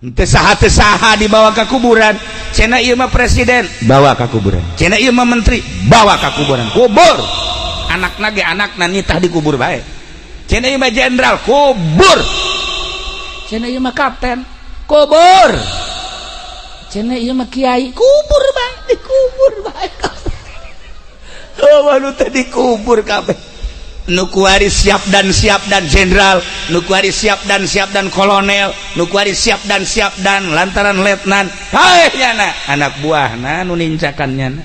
Teu saha teu saha dibawa ke kuburan. Cenah ieu mah presiden, bawa ke kuburan. Cenah ieu mah menteri, bawa ke kuburan. Kubur. Anakna ge anakna nitah dikubur bae. Cenah ieu mah jenderal, kubur. Cenah ieu mah kapten, kubur. Cenah ieu mah kiai, kubur bae, dikubur bae. Oh, anu teh dikubur kabeh. Nu kuari siap dan jenderal, nu kuari siap dan kolonel, nu kuari siap dan lantaran letnan. Hae nyana anak buahna nu nincakan nyana.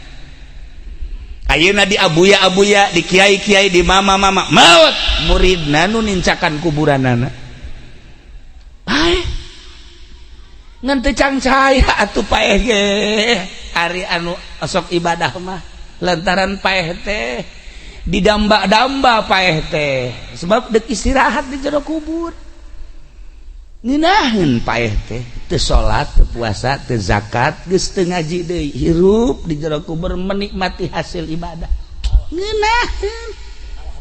Ayeuna di abuya-abuya, di kiai-kiai, di mama-mama, maut muridna nu nincakan kuburanana. Paeh. Ngan teu cangcaya atuh paeh ge. Ari anu osok ibadah mah lantaran paeh teh didamba-damba paeh teh sebab dek istirahat di jero kubur. Ngeunaheun paeh teh teu salat, teu puasa, teu zakat, geus teu ngaji deui, hirup di jero kubur menikmati hasil ibadah. Ngeunaheun.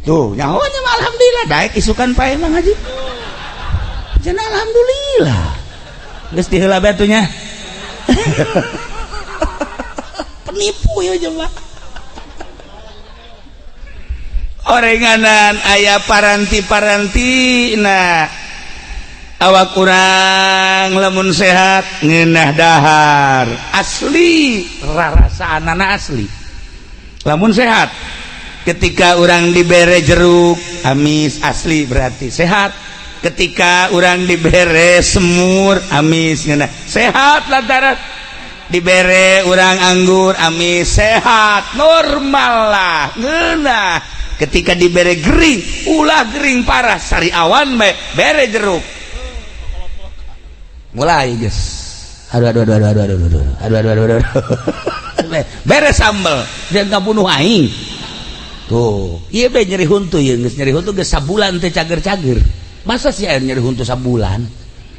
Tuh, nyaho nya mah alhamdulillah daek isukan paeh mah ngaji. Cenah alhamdulillah. Geus diheula bae atuh nya. Penipu ya jelema. Orenganan aya paranti-paranti nah awak kurang lamun sehat ngeunah dahar asli rarasaanana asli lamun sehat. Ketika orang dibere jeruk amis asli berarti sehat. Ketika orang dibere semur amis ngeunah sehat, lantaran dibere orang anggur amis sehat normal lah ngeunah. Ketika dibere gering, ulah gering parah, sari awan bae bere jeruk mulai guys, aduh aduh aduh aduh aduh aduh aduh aduh aduh aduh aduh, bere sambel dia nggak bunuh aing tuh. Iya be nyeri huntu, ya geus nyeri huntu geus sabulan teh cager-cager. Masa sih air nyeri huntu sabulan?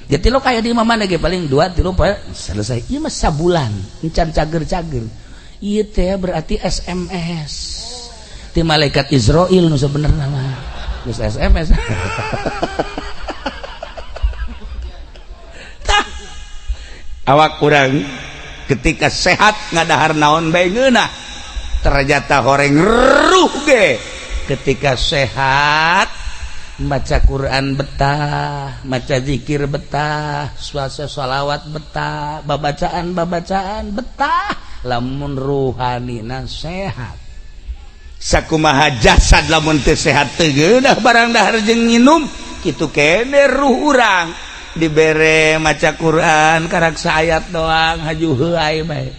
Jadi lo kayak di mana ge paling 2 3 4 selesai. Ieu mah sabulan encan cager-cager. Ieu teh berarti SMS ti malaikat Israel nu sebenarnya mah geus SMS. Tah awak urang ketika sehat ngadahar naon bae ngeunah, ternyata horeng ruh ge ketika sehat maca Quran betah, maca zikir betah, suasa sholawat betah, babacaan-babacaan betah, lamun ruhanina sehat. Sakumaha jasad lamun teu sehat teu geunah barang dahar jeung nginum, kitu kene ruh urang dibere maca Quran karak saayat doang haju heuay bae.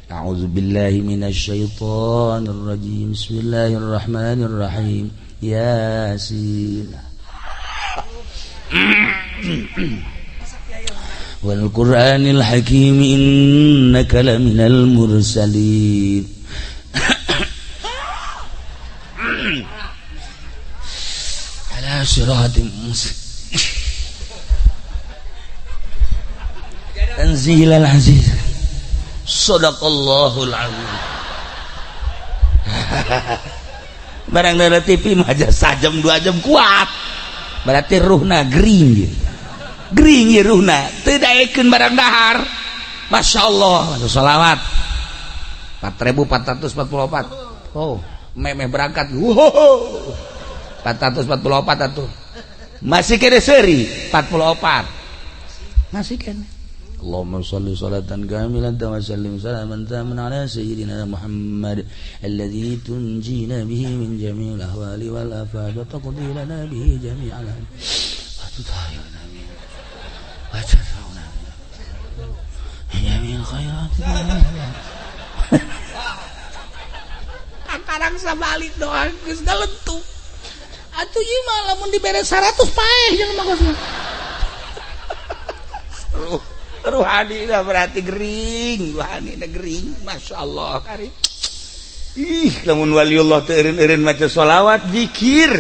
A'udzubillahi minasyaitonir rajim. Bismillahirrahmanirrahim. Yasin. Wal Qur'anil Hakim innaka laminal mursalin. Ala siratim mustaqim. Tanzilal aziz. Sadaqallahul azim. Barang dari TV mah aja sajam 2 jam kuat. Berarti ruhna gering. Gering ya ruhna. Teu daekeun barang dahar. Masya Allah, sholawat 4444. Oh, memeh berangkat. Wow. 444 atuh. Masih kene seuri 44. Masih kene. Allahumma shalli salatan kamilatan wa sallim salaman taman ala sayyidina Muhammad alladzi tunjina bihi min jami'il ahwali wal afat wa taqdi lana bihi jami'al wa tutahhirna min wa tadfa'una min jami'il khairat. Kakarang sabalik doa geus galentuk. Atuh ieu mah lamun dibere 100 paeh jeung mah geus. Ruhani dah berarti gering, ruhani dah gering, masya Allah kari. Ih, lamun waliullah teu eureun-eureun maca sholawat zikir,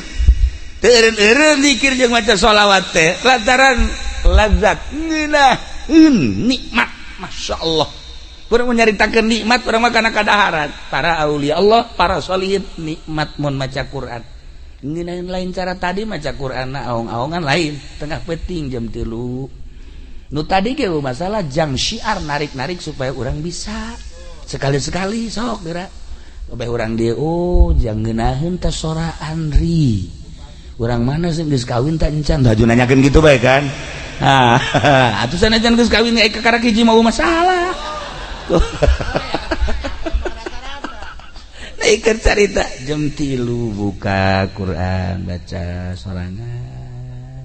teu eureun-eureun zikir jeung maca sholawat teh lantaran lazat ngeunaheun nikmat, masya Allah. Urang nyaritakeun nikmat urang mah kana kadaharan. Para aulia Allah, para sholihin nikmat mun maca Quran. Ngeunaheun lain cara tadi maca Quran aong-aongan lain, tengah peuting jam 3. Nu tadi ge masalah jang syiar narik-narik supaya orang bisa sekali-sekali sok geura. Kabeh urang dieu oh jang ngeunaheun teh sora Andri. Urang mana sih geus kawin tak encan? Haju nanyakeun gitu bae kan. Ah, atuh sanajan geus kawin ge kakara hiji mau masalah. Nah, iker carita jam 3 buka Quran baca sorangan.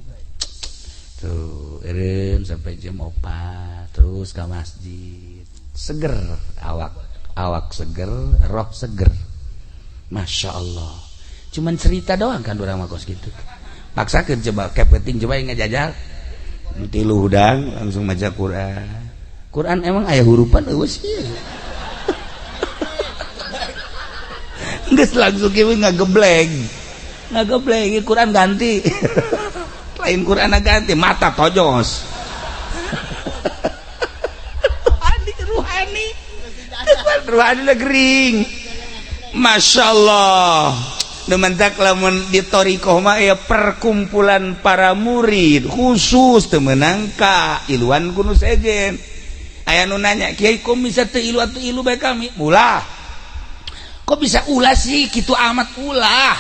Tuh, eureun sampai jam 4 terus ke masjid. Seger awak, awak seger, roh seger. Masya Allah. Cuman cerita doang kan urang mah kos gitu. Paksakeun coba kepeting coba yang ngajajal. 3 hudang langsung maca Quran. Quran emang aya hurupan eueuh sih. Geus langsung kieu ngagebleng. Ngagebleng Quran ganti. Lain Quran ganti, mata tojos. Ruhani, ruhani. Ruhani gering. Masya Allah. Dementak lamun di thoriqoh mah ya perkumpulan para murid khusus teu meunang ka iluan ku nu sejen. Aya nu nanya, "Kiai kok bisa teu ilu atuh ilu bae kami?" Ulah. Kok bisa ulah sih kitu amat ulah.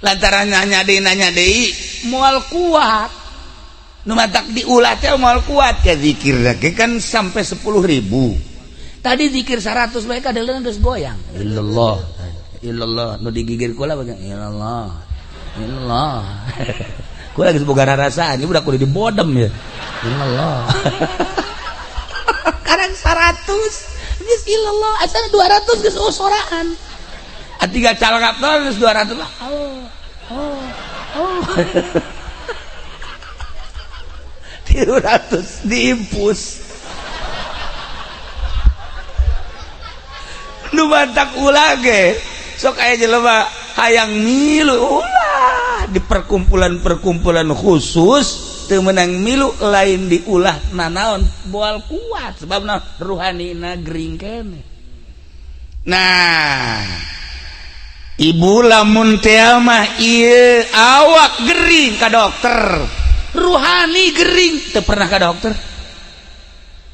Lantaran nanya deui moal kuat. Nu matak diulah teh moal kuat ya zikir ge kan sampai 10.000. Tadi zikir 100 bae kadeuleun geus goyang. Illallah. Illallah nu digigir kula bagian illallah. Illallah. Kula geus boga rarasaan, ieu budak kudu dibodem ya. Illallah. Karang 100 geus illallah, asal 200 geus soraan. Atiga calangap geus 200 lah. Oh. Oh. Oh. 300 diimpus. Nu mantak ulah ge sok aya jelema hayang milu ulah di perkumpulan-perkumpulan khusus teu meunang milu lain diulah nanaon moal kuat sebabna ruhanina gering keneh. Nah, ibu lamun teh mah ieu awak gering ka dokter, ruhani gering teu pernah ka dokter.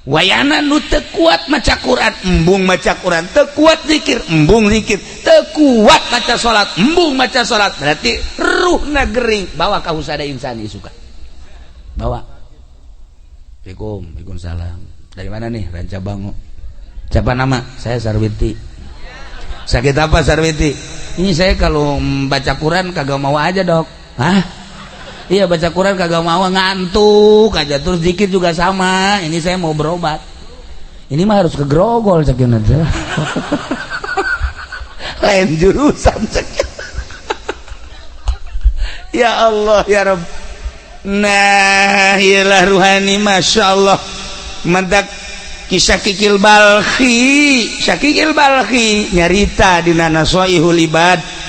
Wayana nu teu kuat maca Quran, embung maca Quran, teu kuat zikir, embung zikir, teu kuat maca salat, embung maca salat, berarti ruhna gering. Bawa ka husada insani suka. Bawa. Assalamualaikum, waalaikumsalam. Dari mana nih? Ranca Bango. Siapa nama? Saya Sarwiti. Sakit apa Sarwiti? Ini saya kalau baca Quran kagak mau aja, Dok. Hah? Iya baca Quran kagak mau, ngantuk aja, terus zikir juga sama. Ini saya mau berobat. Ini mah harus ke Grogol cek nanti. Lain jurusan cek. Ya Allah ya Rabb. Nah, iyalah ruhani Masya Allah. Mantak kisah Kikil Balkhi, Syakikil Balkhi nyarita dina Nasoihul Ibad.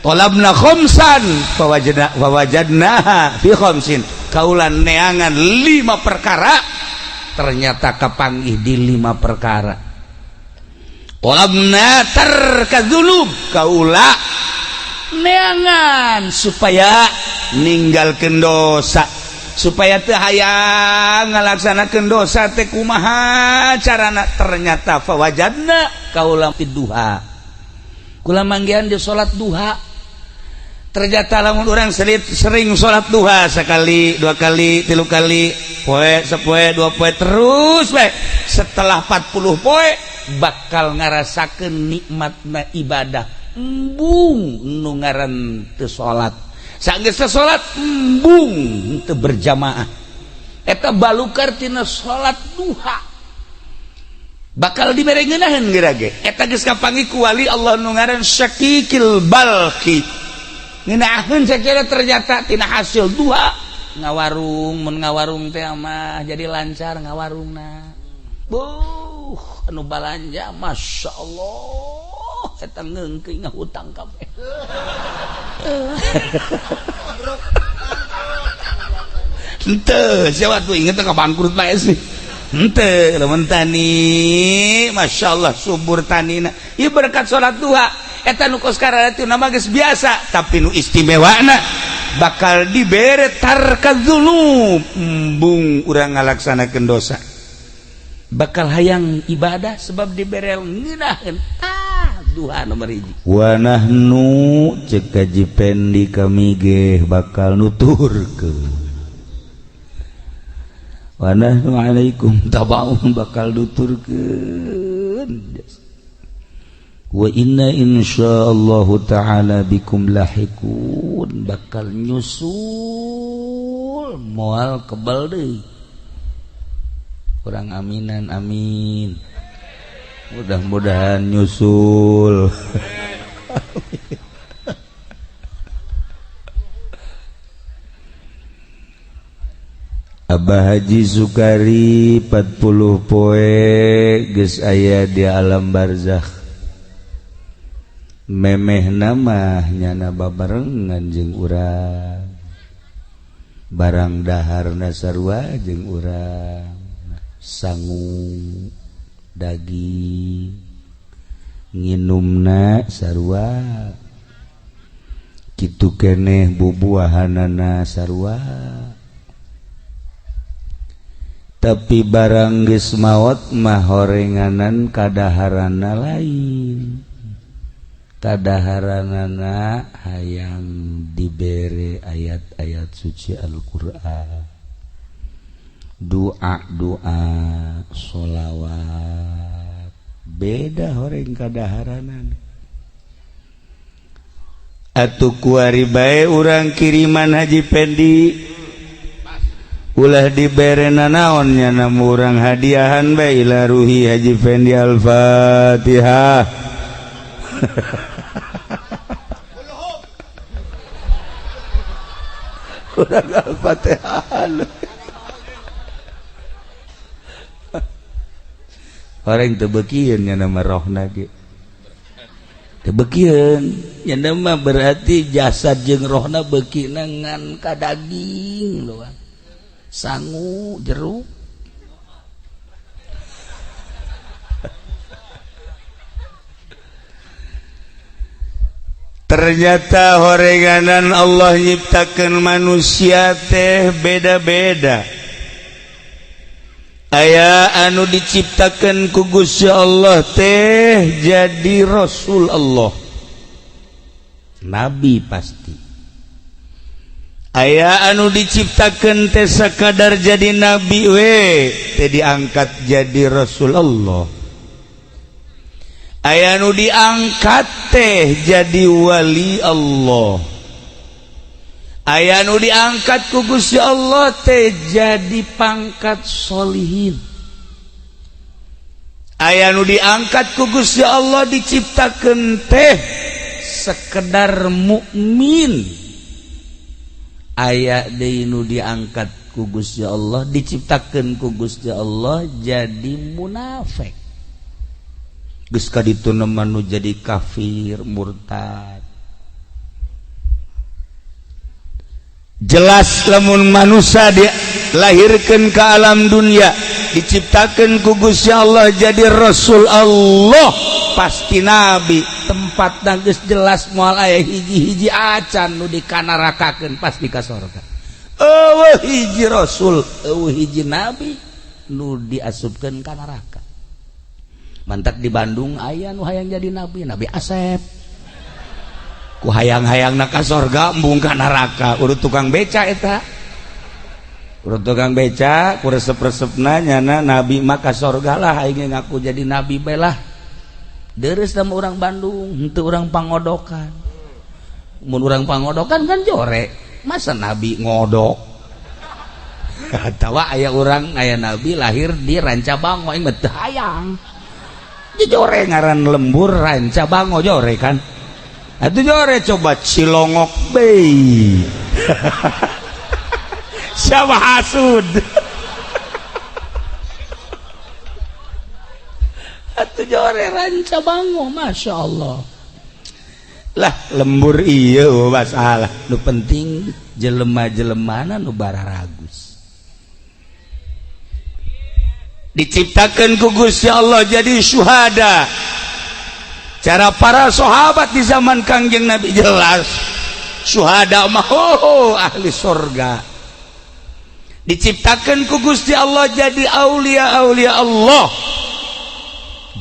Tolabna khamsan fawajadna fawajadnaha fi khamsin. Kaulan neangan 5 perkara ternyata kapanggih di 5 perkara. Tolabna tarka dzunub, kaula neangan supaya ninggalkeun dosa, supaya teu hayang ngalaksanakeun dosa teh kumaha carana, ternyata fawajadna kaula fi duha. Kula manggihan di salat duha. Ternyata lamun orang sering salat duha sekali, dua kali, tilu kali, poe, sepoe, dua poe, terus bae. Setelah 40 poe bakal ngarasakeun nikmatna ibadah. Embung nu ngaran teu salat. Sanggeus teu salat embung teu berjamaah. Eta balukar tina salat duha. Bakal dibere ngeunaheun geura ge. Eta geus kapanggih ku wali Allah nu ngaran Syakikil Balkhi. Ngeunaheun sakira ternyata tina hasil duha ngawarung, mun ngawarung teh mah jadi lancar ngawarungna. Buh, anu balanja Masya Allah eta ngeungkeun ngahutang kabeh. Henteu, siapa tuh inget ka bangkrut bae sih. Henteu, lamun tani, Masya Allah subur tanina. Ieu berkat salat duha. Eta nu kos karana teh nama geus biasa, tapi nu istimewana Bakal dibere tarka dzunub, embung urang ngalaksanakeun dosa, bakal hayang ibadah sebab dibere ngeunaheun. Tah, duha nomor 1. Wa nahnu, cek Haji Pendi, kami ge bakal nuturkeun. Wa nahnu alaikum tabaun, bakal nuturkeun. Wa inna insyaallahu ta'ala bikum lahiqun, bakal nyusul, moal kebal deui kurang. Aminan, amin, mudah-mudahan nyusul. Amin. Abah Haji Sukari 40 poe geus aya di alam barzakh. Memeh nama nyana babarengan jeung urang, barang daharna sarua jeung urang, sangu daging, nginumna sarua, kitu keneh bubuahanana sarua. Tapi barang geus maot mah horenganan kadaharana lain. Kadaharanana hayang dibere ayat-ayat suci Al-Qur'an, doa-doa, sholawat. Beda horeng kadaharanana. Atuh kuari bae urang kiriman Haji Pendi, ulah dibere nanaon nya, urang hadiahan bae ila ruhi Haji Fendi. Al-Fatihah. Urang Al-Fatihah. Orang teu beukieun nya nama rohna ge teu beukieun nya mah, berarti jasad jeung rohna beukina ngan ka daging doang, sangu jeruk. Ternyata horenganan Allah nyiptakan manusia teh beda-beda. Aya anu diciptakan ku Gusti Allah teh jadi Rasul Allah, nabi pasti. Aya anu diciptakan teh sakadar jadi nabi we, teh diangkat jadi Rasul Allah. Aya nu diangkat teh jadi wali Allah. Aya nu diangkat ku Gusti Allah teh jadi pangkat solihin. Aya nu diangkat ku Gusti Allah diciptakeun teh sekedar mukmin. Aya deui nu diangkat ku Gusti Allah, diciptakeun ku Gusti Allah jadi munafik. Geus kaditu nu jadi kafir, murtad. Jelas lamun manusia dilahirkan ke alam dunia, diciptakan ku Gusti Allah jadi Rasul Allah, pasti nabi. Tempat geus jelas moal aya hiji-hiji acan nu dikanarakakeun, pasti ka sorga. Eueuh hiji rasul, eueuh hiji nabi nu diasupkeun ka neraka. Mantak di Bandung aya nu hayang jadi nabi, Nabi Asep. Ku hayang-hayang na ka sorga, embung ka neraka. Urut tukang beca eta, urut tukang beca ku resep-resepna nyana nabi mah ka sorga lah, aing ngaku jadi nabi bae lah. Deres sama orang Bandung, henteu orang pangodokan. Mun urang pangodokan kan jore, masa nabi ngodok? Atawa aya urang, aya nabi lahir di Rancabango, aing mah teu hayang. Jore ngaran lembur Rancabango jore kan. Atuh jore coba Cilongok bei. Siapa hasud? Atuh jore Rancabango, Masya Allah. Lah lembur iya masalah. Nu penting jelema-jelemana nu bararagus. Diciptakan ku Gusti Allah jadi syuhada. Cara para sahabat di zaman Kangjeng Nabi jelas. Syuhada mah, oh, ahli sorga. Diciptakan ku Gusti Allah jadi aulia, aulia Allah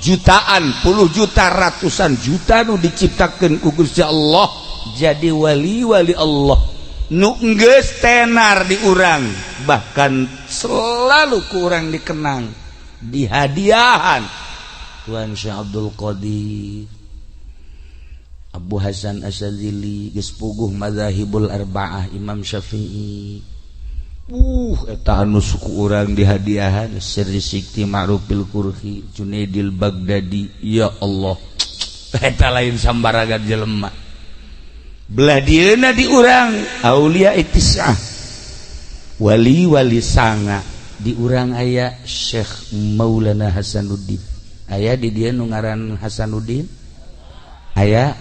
jutaan, puluh juta, ratusan juta nu diciptakan ku Gusti Allah jadi wali-wali Allah nu geus tenar di urang, bahkan selalu kurang dikenang di hadiahan Tuhan. Syekh Abdul Qadir, Abu Hasan Asyadzili, geus puguh madzahibul arba'ah, Imam Syafi'i, eta anu suku urang dihadiahan Sirri Sikti, Ma'rufil Kurhi, Junaidil Baghdadi. Ya Allah, eta lain sambaragan jelema. Belah dieuna di urang aulia tis'ah, wali-wali sanga. Di urang aya Syekh Maulana Hasanuddin. Aya di dieu nu ngaran Hasanuddin? Aya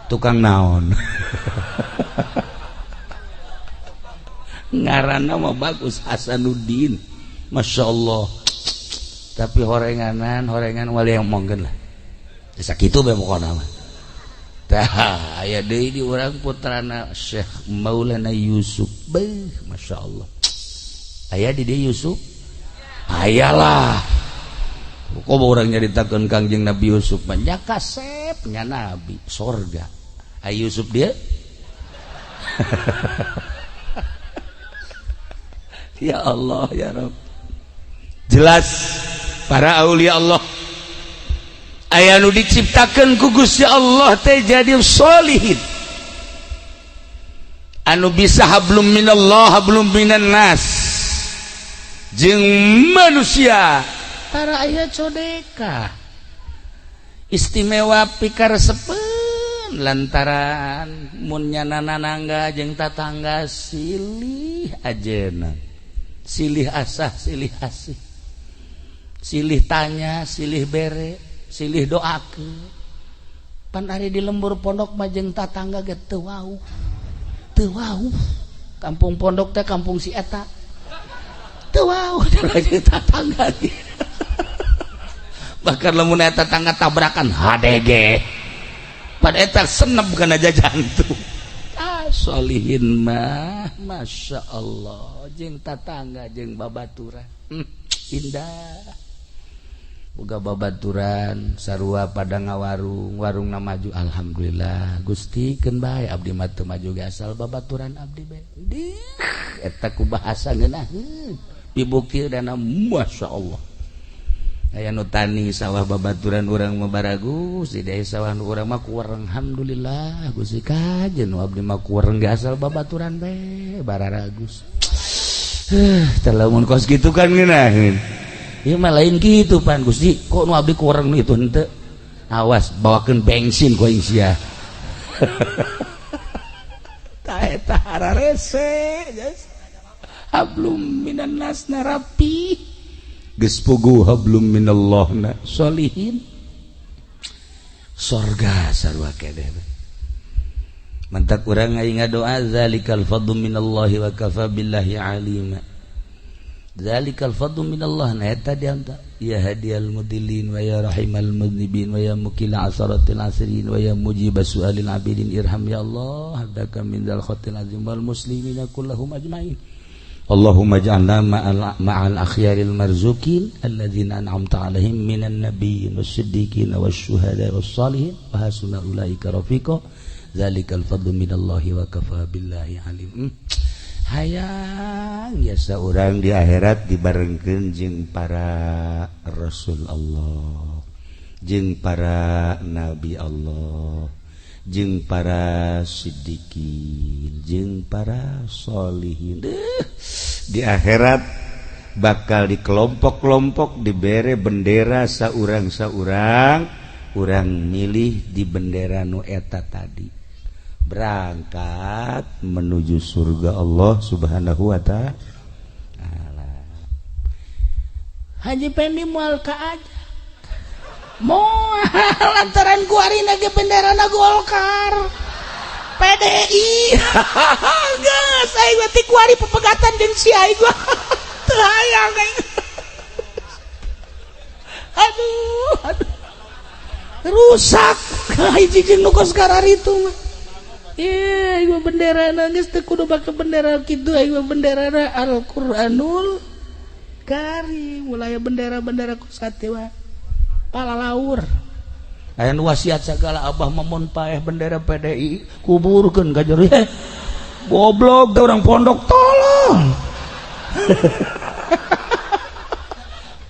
tukang naon? Ngaran nama bagus, Hasanuddin, Masya Allah, tapi horenganan horengan wali yang monggen lah, sakitu be pokona mah. Tah, aya deui di urang putrana Syekh Maulana Yusuf. Beuh, Masya Allah. Aya di dieu Yusuf? Ayalah. Kok urang nyaritakeun Kangjeng Nabi Yusuf mah nya kasep nya nabi sorga. Aya Yusuf dia? Ya Allah, ya Rabb. Jelas para aulia Allah aya nu diciptakeun ku Gusti Allah teh jadi sholihin anu bisa hablum minallah, hablum minan nas jeung manusia. Para aya codeka istimewa pikaresepeun lantaran mun nyana nanangga jeung tatangga silih ajeuna, silih asah, silih asih, silih tanya, silih bere, silih doakeun. Pan ari di lembur pondok mah jeung tatangga ge teu wauh, teu wauh. Kampung pondok teh kampung si eta, teu wauh jeung tatangga. Bahkan lamun eta tetangga tabrakan HDG pada eta senep kana jantung. Ah, solihin mah Masya Allah jeung tatangga jeung babaturan, indah. Boga babaturan sarua pada ngawarung, warungna maju, alhamdulillah Gusti, keun bae abdi mah teu maju ge asal babaturan abdi bae. Dih, eta ku bahasa ngeunaheun dibukti dana. Masya Allah, aya nu tani sawah babaturan urang mah baragus, di desa sawah nu urang mah kuwereng. Alhamdulillah Gusti, kajen nu abdi mah kuwereng ge asal babaturan bae bararagus. Teh, lamun kos kitu kan ngeunaheun. Ieu mah lain kitu pan Gusti, kok nu abdi kuwereng nu itu henteu? Awas, bawakeun bensin ku aing sia. Tah, eta hararese hablum minan nas rapi, geus puguh hablum minallah na solihin, sorga sarua keneh. Mantak urang aing ngadoa, zalikal fadlu minallahi wa kafa billahi alima. Zalikal fadlu minallah. Na eta dianta ya hadiyal mudillin wa ya rahimal mudnibin wa ya mukila asaratil asirin wa ya mujiba su'alil abidin, irham ya Allah abdaka min dzal khatil azim wal muslimina kullahum ajmain. Allahumma ij'alna ma'al akhyaril marzukin alladzina an'amta alaihim minan nabiyyin was-siddiqin wasyuhada was-salihin wa hasuna ulaika rafiqa. Zalikal fadlu minallahi wa kafa billahi alim. Hayang biasa urang di akhirat dibarengkeun jeung para rasul Allah, jeung para nabi Allah, jeung para siddiqin, jeung para sholihin. Di akhirat bakal di kelompok-kelompok dibere bendera saurang-saurang. Urang milih di bendera nu eta tadi, berangkat menuju surga Allah Subhanahu wa Ta'ala. Haji Pendi moal ka aja, moal, lantaran kuarina ge benderana Golkar PDI. Geus, aing mah ti kuari pepegatan jeung si aing gua teu hayang aing. Aduh, aduh, rusak hiji jeung nu kos itu mah. Ih, aing bendera geus teu kudu make bendera kitu, aing bendera Al-Qur'anul Karim. Mulai bendera-bendera ku satewa palalaur. Aya nu wasiat sagala abah mamun paeh bendera PDI kuburkeun ka jero. Goblok teh urang pondok tolong.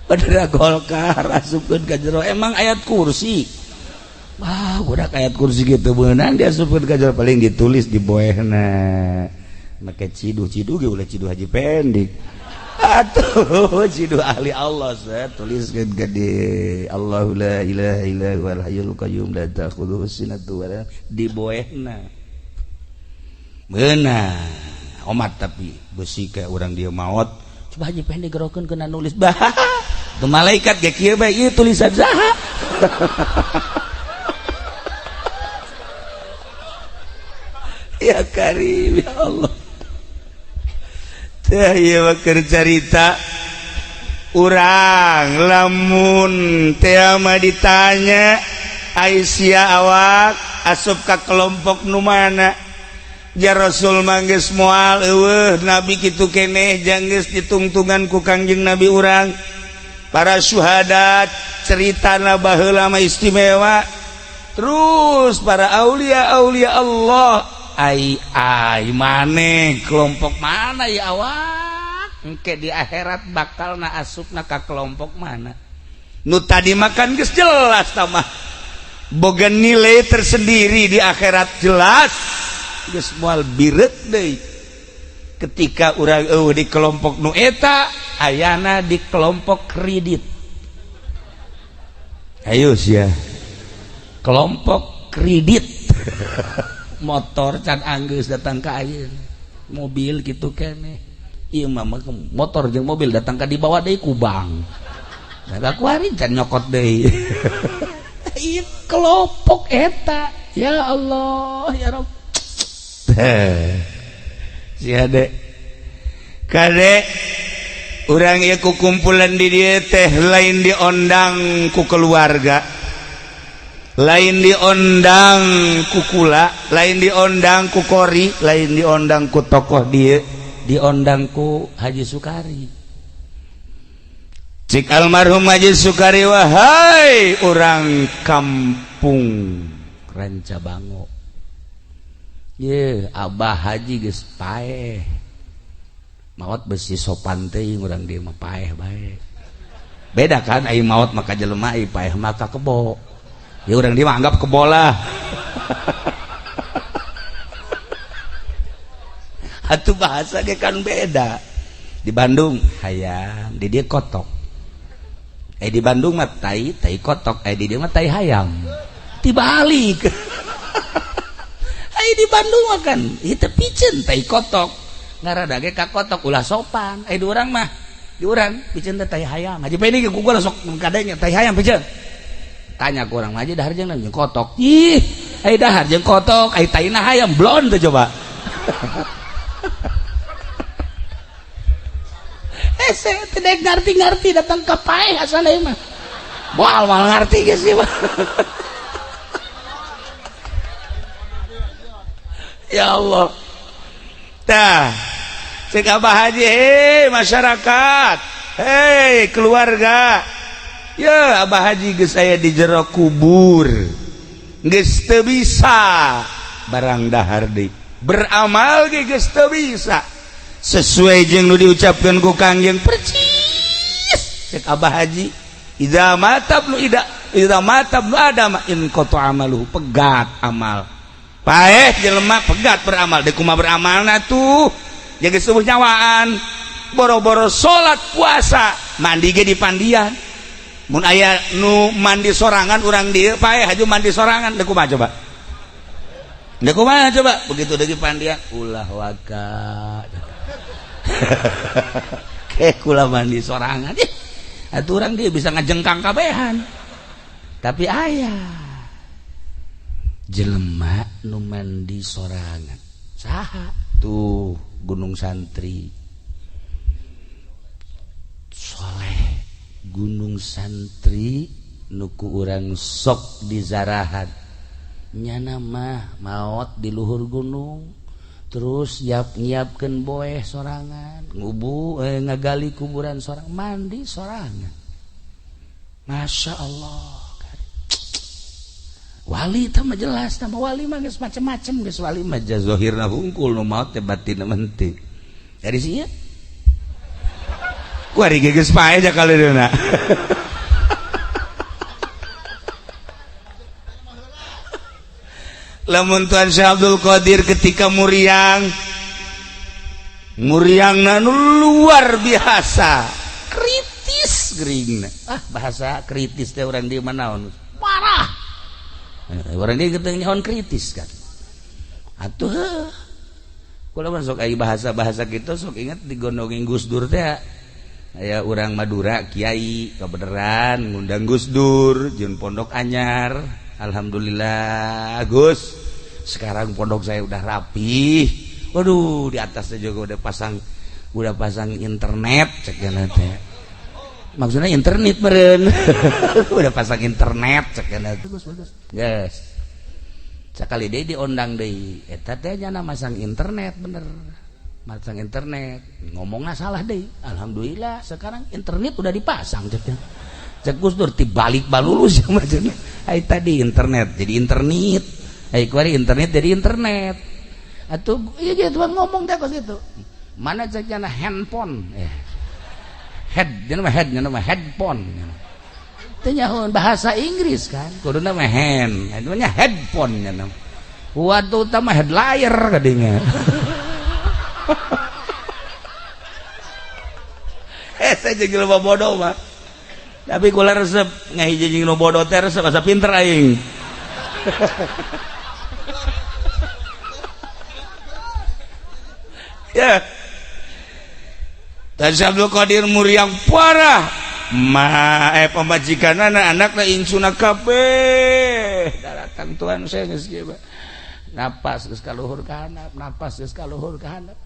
Bendera Golkar asupkeun ka jero emang ayat kursi. Wah, budak ayat kursi gitu beunang diasupkeun ka jero paling ditulis di boehna. Make ciduh-ciduh ge ulah ciduh Haji Pendik. Atuh ciduh ahli Allah saya tuliskeun ka di Allahu la ilaha illa huwal hayyul qayyum la ta'khudhuhu sinatun wa la di boehna. Beunang omat tapi besi kayak urang dia maot. Coba Haji Pendik gerokeun kena nulis bah. Tuh malaikat ge kieu bae ieu tulisan saha. Ya Karim ya Allah. Teh ieu mah keur carita urang lamun teh mah ditanya Aisyah awak asup ka kelompok nu mana? Ja Rasul mah geus moal eueuh nabi kitu keneh jang geus ditungtungan ku Kangjeng Nabi urang. Para syuhada ceritana baheula mah istimewa. Terus para aulia-aulia Allah ai ai maneh kelompok mana ya awak engke di akhirat bakal na asupna ka kelompok mana nu tadi makan geus jelas tah mah boga nilai tersendiri di akhirat jelas geus moal bireuk deui ketika urang eueuh di kelompok nu eta ayana di kelompok kredit ayo sia kelompok kredit motor can anggeus datang ka ayeuna mobil gitu keneh ieu mah motor jeung mobil datang ka dibawa deui ku bank da kuari can nyokot deui ieu kelompok eta ya Allah ya Rabb sia de kade urang ieu ku kumpulan di dieu teh lain diondang ku keluarga lain diondang ku kula lain diondang ku kori lain diondang ku tokoh dia diondang ku Haji Sukari cik almarhum Haji Sukari wahai orang kampung Rancabango ye abah haji geus paeh maot besi sopan teuing urang dieu mah paeh bae beda kan ai maot maka jelema ai paeh maka kebo ya urang dia anggap kebola atuh bahasa ge kan beda di Bandung hayam di dia kotok di Bandung mah tai tai kotok di dia mah tai hayam dibalik di Bandung mah kan itu piceun tai kotok ngarada ge ka kotok ulah sopan di urang mah di urang piceun teh tai hayam Haji Peni ge ku gua sok kadenya tai hayam piceun tanya ku urang aja dahar jeung kotok ih ai dahar jeung kotok ai taina hayam blon tuh coba saya tidak ngerti-ngerti datang ke paeh asal ieu mah moal moal ngerti geus ieu mah ya Allah tah cek Abah Haji hei masyarakat hei keluarga ya Abah Haji geus aya di jero kubur geus teu bisa barang dahar deui beramal ge geus teu bisa sesuai jeung nu diucapkeun ku Kangjeng percis cek Abah Haji idza mata ibnu ida idza mata ibnu adam in qata amaluhu pegat amal paeh jelema pegat beramal deui kumaha beramalna tuh jaga subuh nyawaan boro-boro salat puasa mandi ge di pandian mun aya nu mandi sorangan urang dieu paeh haju mandi sorangan deuk kumaha coba deuk kumaha coba begitu deui pandian ulah waka ke kula mandi sorangan ih atuh urang dieu bisa ngajengkang kabehan tapi aya jelema nu mandi sorangan saha tuh Gunung Santri soleh Gunung Santri nuku urang sok di zarahan Nyana mah maot di luhur gunung terus siap nyiapkeun boeh sorangan ngubu ngagali kuburan sorang mandi sorangan. Masya Allah. Wali teh mah jelas nama wali mah geus macem-macem geus wali mah zahirna hungkul nu maot teh batinna mah henteu. Dari sia kuari geus pae ja kaleunna. Lamun Tuan Syekh Abdul Qadir ketika muriang muriangna nu luar biasa kritis geuringna. Ah bahasa kritis teh urang di mana marah. Orang dia keteng nyaon kritis kan. Atuh heuh. Kula mah sok aya bahasa-bahasa kitu sok inget digondongin Gus Dur teh. Aya urang Madura kiai kabeneran ngundang Gus Dur jeung pondok anyar. Alhamdulillah Gus, sekarang pondok saya udah rapi. Waduh, di atasnya juga udah pasang internet cek teh. Maksudnya internet meren. Udah pasang internet cek teh. Bagus bagus. Yes. Sakali deui diondang deui. Eta teh nya masang internet bener. Masang internet, ngomongna salah deui. Alhamdulillah sekarang internet udah dipasang cek. Cek Gus Dur tibalik balulus maksudnya. Ai tadi internet jadi internet. Ai kuari internet jadi internet. Atuh ieu ge tuh ngomong teh kos kitu. Mana cek nya handphone. Head nya mah head nya mah headphone. Teu nyahoan bahasa Inggris kan. Kuduna mah hand, eta nya headphone nya. Waduh tah mah headliner kadinya. Saya jeung jelema bodoh mah. Tapi kula resep ngahiji jeung nu bodoh teh resep asa pinter aing. Ya. Tan Abdul Qadir muriang parah. Ma pamajikanana anakna incuna kabeh. Daratang tuan saya geus kieu. Napas geus kaluhur ka handap, napas geus kaluhur ka handap.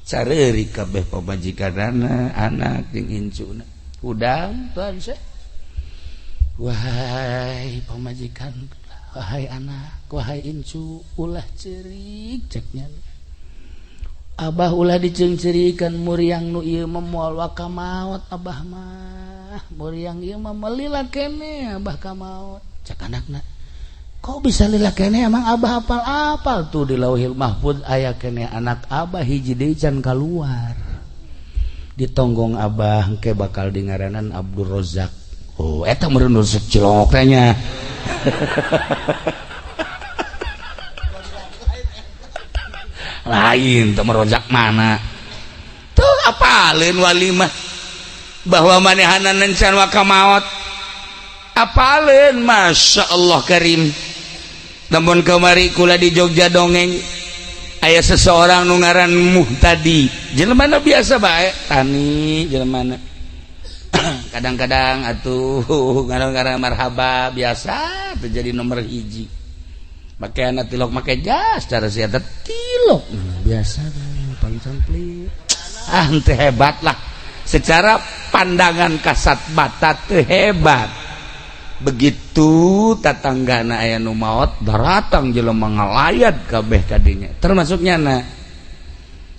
Careurik kabeh pamajikanana, anak jeung incuna. Hudang tuan saya. Wahai pamajikan, wahai anak, wahai incu, ulah cerik ceknya. Abah ulah diceungceurikan muriang nu ieu mah moal waka maot abah mah. Muriang ieu mah melila kene abah ka maot. Cek anakna. Kok bisa lila kene emang abah apal-apal tuh di Lauhil Mahfud aya kene anak abah hiji deui can kaluar. Ditonggong abah engke bakal dingaranan Abdul Rozak. Oh, eta meureun nu cilok teh nya. Lain teu merojak mana tuh apaleun wali mah bahwa manehanan encan waka maot apaleun Masya Allah karim. Namun kamari kula di Jogja dongeng aya seseorang nu ngaran Muhtadi, jelema biasa bae tani jelema kadang-kadang atuh kadang-kadang marhaba biasa terjadi nomor hiji make anak tilok make jas cara sia tilok biasa paling ah henteu hebat lah secara pandangan kasat mata teu hebat. Begitu tatanggana aya nu maot daratang jelema ngalayat kabeh kadinya termasuk nyana.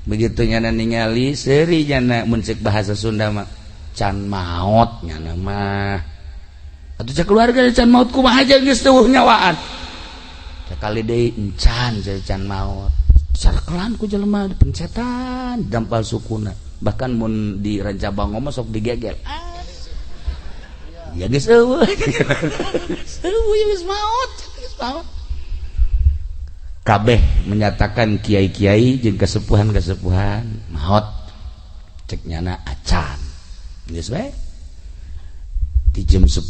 Begitu nyana ningali seuri nyana mun ceuk bahasa Sunda mah can maot nyana mah atuh cek keluarga can maot kumaha geus teueuh nyawaan. Sekali deui encan can maot sarkelan ku jelema dipencetan dampal sukuna bahkan mun di Rancabango mah sok digegel ya geus eueuh eueuh geus maot geus maot. Kabeh menyatakan kiai-kiai jeung kesepuhan-kesepuhan maot cek nyana acan geus we di jam 10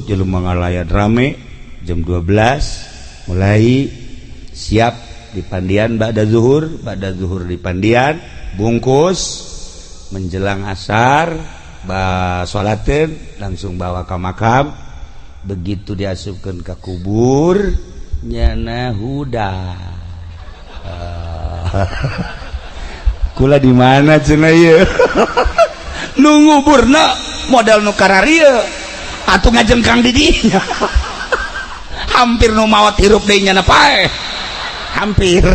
jelema ngalayat rame, jam 12 mulai siap di pandian ba'da zuhur di pandian bungkus menjelang asar ba salateun langsung bawa ke makam. Begitu diasupkeun ka kubur nyana huda. Kula di mana cenah ieu? Nu nguburna modal nu kararieu atuh ngajengkang di dinya. Hampir nu maot hirup deui nyana paeh. Hampir.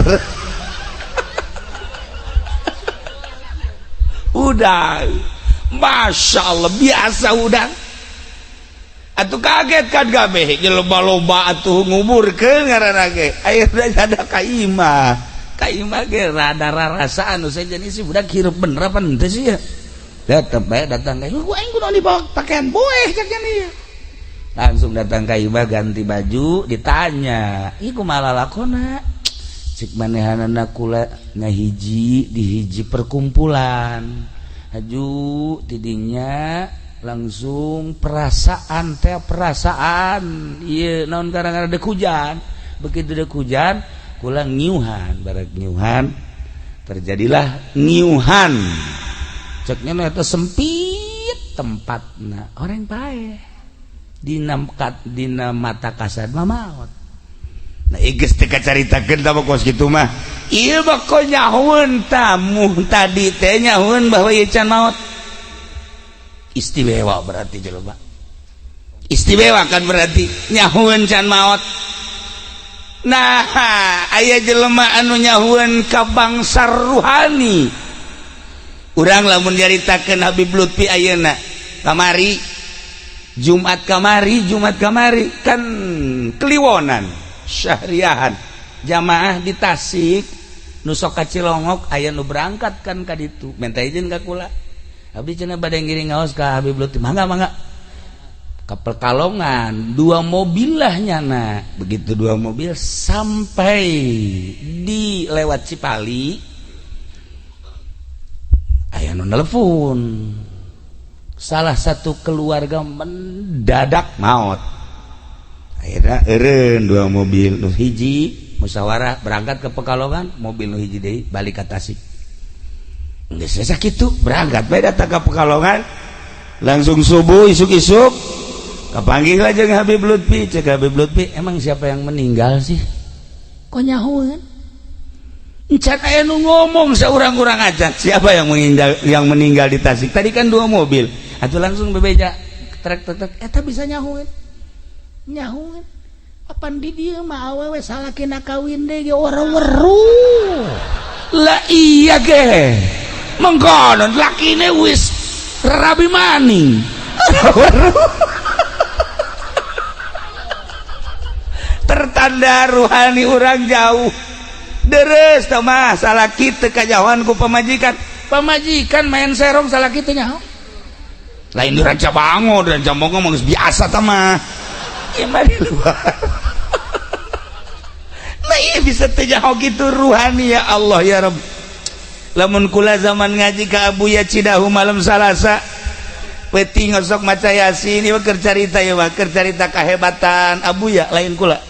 Udah. Masya Allah biasa udah. Atuh kaget kan kabeh loba-loba atuh nguburkeun ngaranna ge. Ayeuna ada ka imah. Ka imah ge rada rarasaan nu sejen isi budak hirup bener apa henteu sih ya. Tetep bae datang ka imah, aing kudu dibawa pakaian boeh cek nya. Langsung datang ka imah ganti baju ditanya, "Ih kumaha lalakona?" Cik manehanana kula ngahiji di hiji perkumpulan. Haju tidinya langsung perasaan teh perasaan ieu naon gara-gara dek hujan. Begitu dek hujan kula ngiuhan, barek ngiuhan terjadilah ngiuhan. Ceknya eta sempit tempatna orang paeh dina dina mata kasar mah maot. Nah geus teu kacaritakeun tah kos kitu mah. Ieu mah ko nyahoeun tamu tadi teh nyahoeun bahwa ieu can maot. Istimewa berarti jelema. Istimewa kan berarti nyahoeun can maot. Nah, aya jelema anu nyahoeun ka bangsa ruhani. Urang lamun nyaritakeun Habib Lutfi ayeuna kamari Jumat kamari Jumat kamari kan kliwonan syahriahan jamaah di Tasik nu sok ka Cilongok aya nu berangkat kan ka ditu minta izin ka kula abdi cenah bade ngiring ngaos ka Habib Lutfi mangga mangga ka Pekalongan dua mobil lah nyana begitu dua mobil sampai di lewat Cipali aya nu nelpon salah satu keluarga mendadak maot akhirnya eureun dua mobil nu hiji musyawarah berangkat ke Pekalongan mobil nu hiji deui balik ka Tasik geus sakitu berangkat bae datang ka Pekalongan langsung subuh isuk-isuk kapanggih lah jeung Habib Lutfi cek Habib Lutfi emang siapa yang meninggal sih kok nyahoeun encan aya nu ngomong seurang-urang aja siapa yang meninggal di Tasik tadi kan dua mobil atuh langsung bebeja trek trek trek eta bisa nyahoeun nyahoeun apan di dieu mah awewe salakina kawin deui ge ora weruh lah iya ge mengkonon lakine wis rabi maning tertanda ruhani urang jauh deres tah mah salaki teu kajauhan ku pamajikan pamajikan main serong salaki teu nyaho lain di Rancabango di Rancabango mah geus biasa tah mah ieu mah di luar nah ieu bisa teu nyaho kitu ruhani ya Allah ya Rabb lamun kula zaman ngaji ka Abuya Cidahu malam Salasa peuting osok maca Yasin ieu keur carita ieu mah keur carita kahebatan Abuya lain kula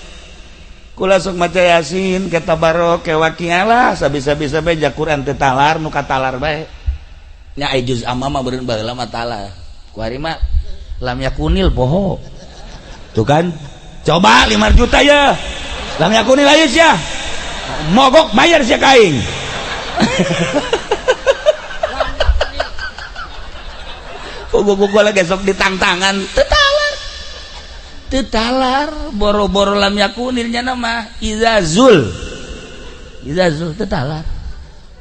kula sok maca Yasin ke tabarok ke waqiah lah sabisa-bisa bae ja Quran teu talar nu katalar bae nya ai juz amma mah beureun baheula mah talar ku ari mah lam yakunil poho tuh kan coba 5 juta ya lam yakunil ayeuna sia mogok bayar sia ka aing pugu-pugu lagi sok ditangtangan teu talar teu talar boro-boro lam yakunil nya mah izazul izazul teu talar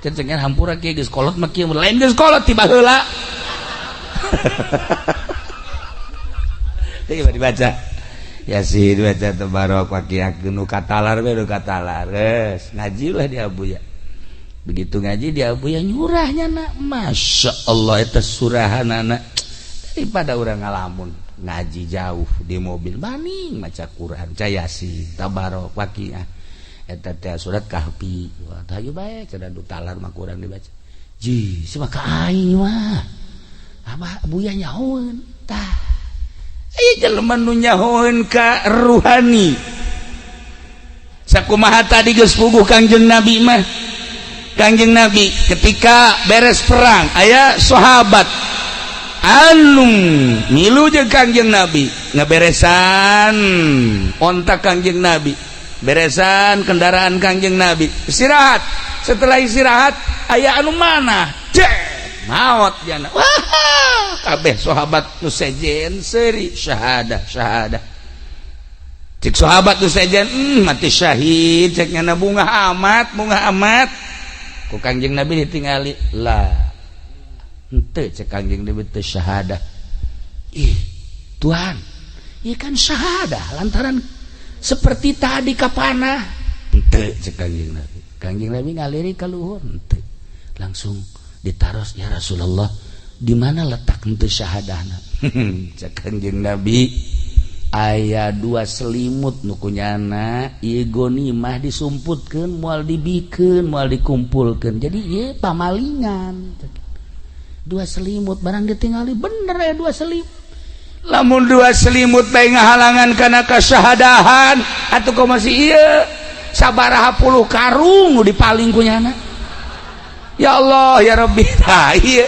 cencengan hampura kieu geus kolot mah kieu lain geus kolot ti baheula teu dibaca Yasin dibaca tabarok waqiah nu katalar we nu katalar geus ngaji lah di Abuya begitu ngaji di Abuya nyurahnya nak Masya Allah eta surahanana daripada urang ngalamun ngaji jauh di mobil maning maca Quran maca Yasin tabarok waqiah eta teh surat Kahfi wah hayu bae cenah du talar mah kurang dibaca ji sia ka aing mah abah Abuya nyahoeun tah aya jelema nu nyahoeun ka ruhani sakumaha tadi geus puguh Kangjeng Nabi mah Kangjeng Nabi ketika beres perang aya sahabat anu milu jeung Kangjeng Nabi ngaberesan onta Kangjeng Nabi beresan kendaraan Kangjeng Nabi istirahat setelah istirahat aya anu mana cek maot jana wah kabeh sahabat nu sejen seuri syahadah syahadah Cek sahabat tuh sejen, mati syahid cek nyana, bungah amat, bungah amat. Ku Kangjeng Nabi ditingali lah, henteu, cek Kangjeng Nabi, teu syahadah. Ih Tuhan, ieu kan syahadah lantaran seperti tadi kapanah. Henteu, cek Kangjeng Nabi. Kangjeng Nabi ngaliri ka luhur, henteu. Langsung ditaros, ya Rasulullah, di mana letak henteu syahadahna? Cek Kangjeng Nabi, aya dua selimut nu ku nyana ieu gonimah disumputkeun, moal dibikeun, moal dikumpulkeun, jadi ieu pamalingan. Dua selimut barang ditinggali, bener ya, dua selimut. Lamun dua selimut bae ngahalangan kana kasyahadahan, atuh kok masih ieu sabaraha puluh karung nu dipaling ku nyana? Ya Allah, ya Rabbi. Tah ieu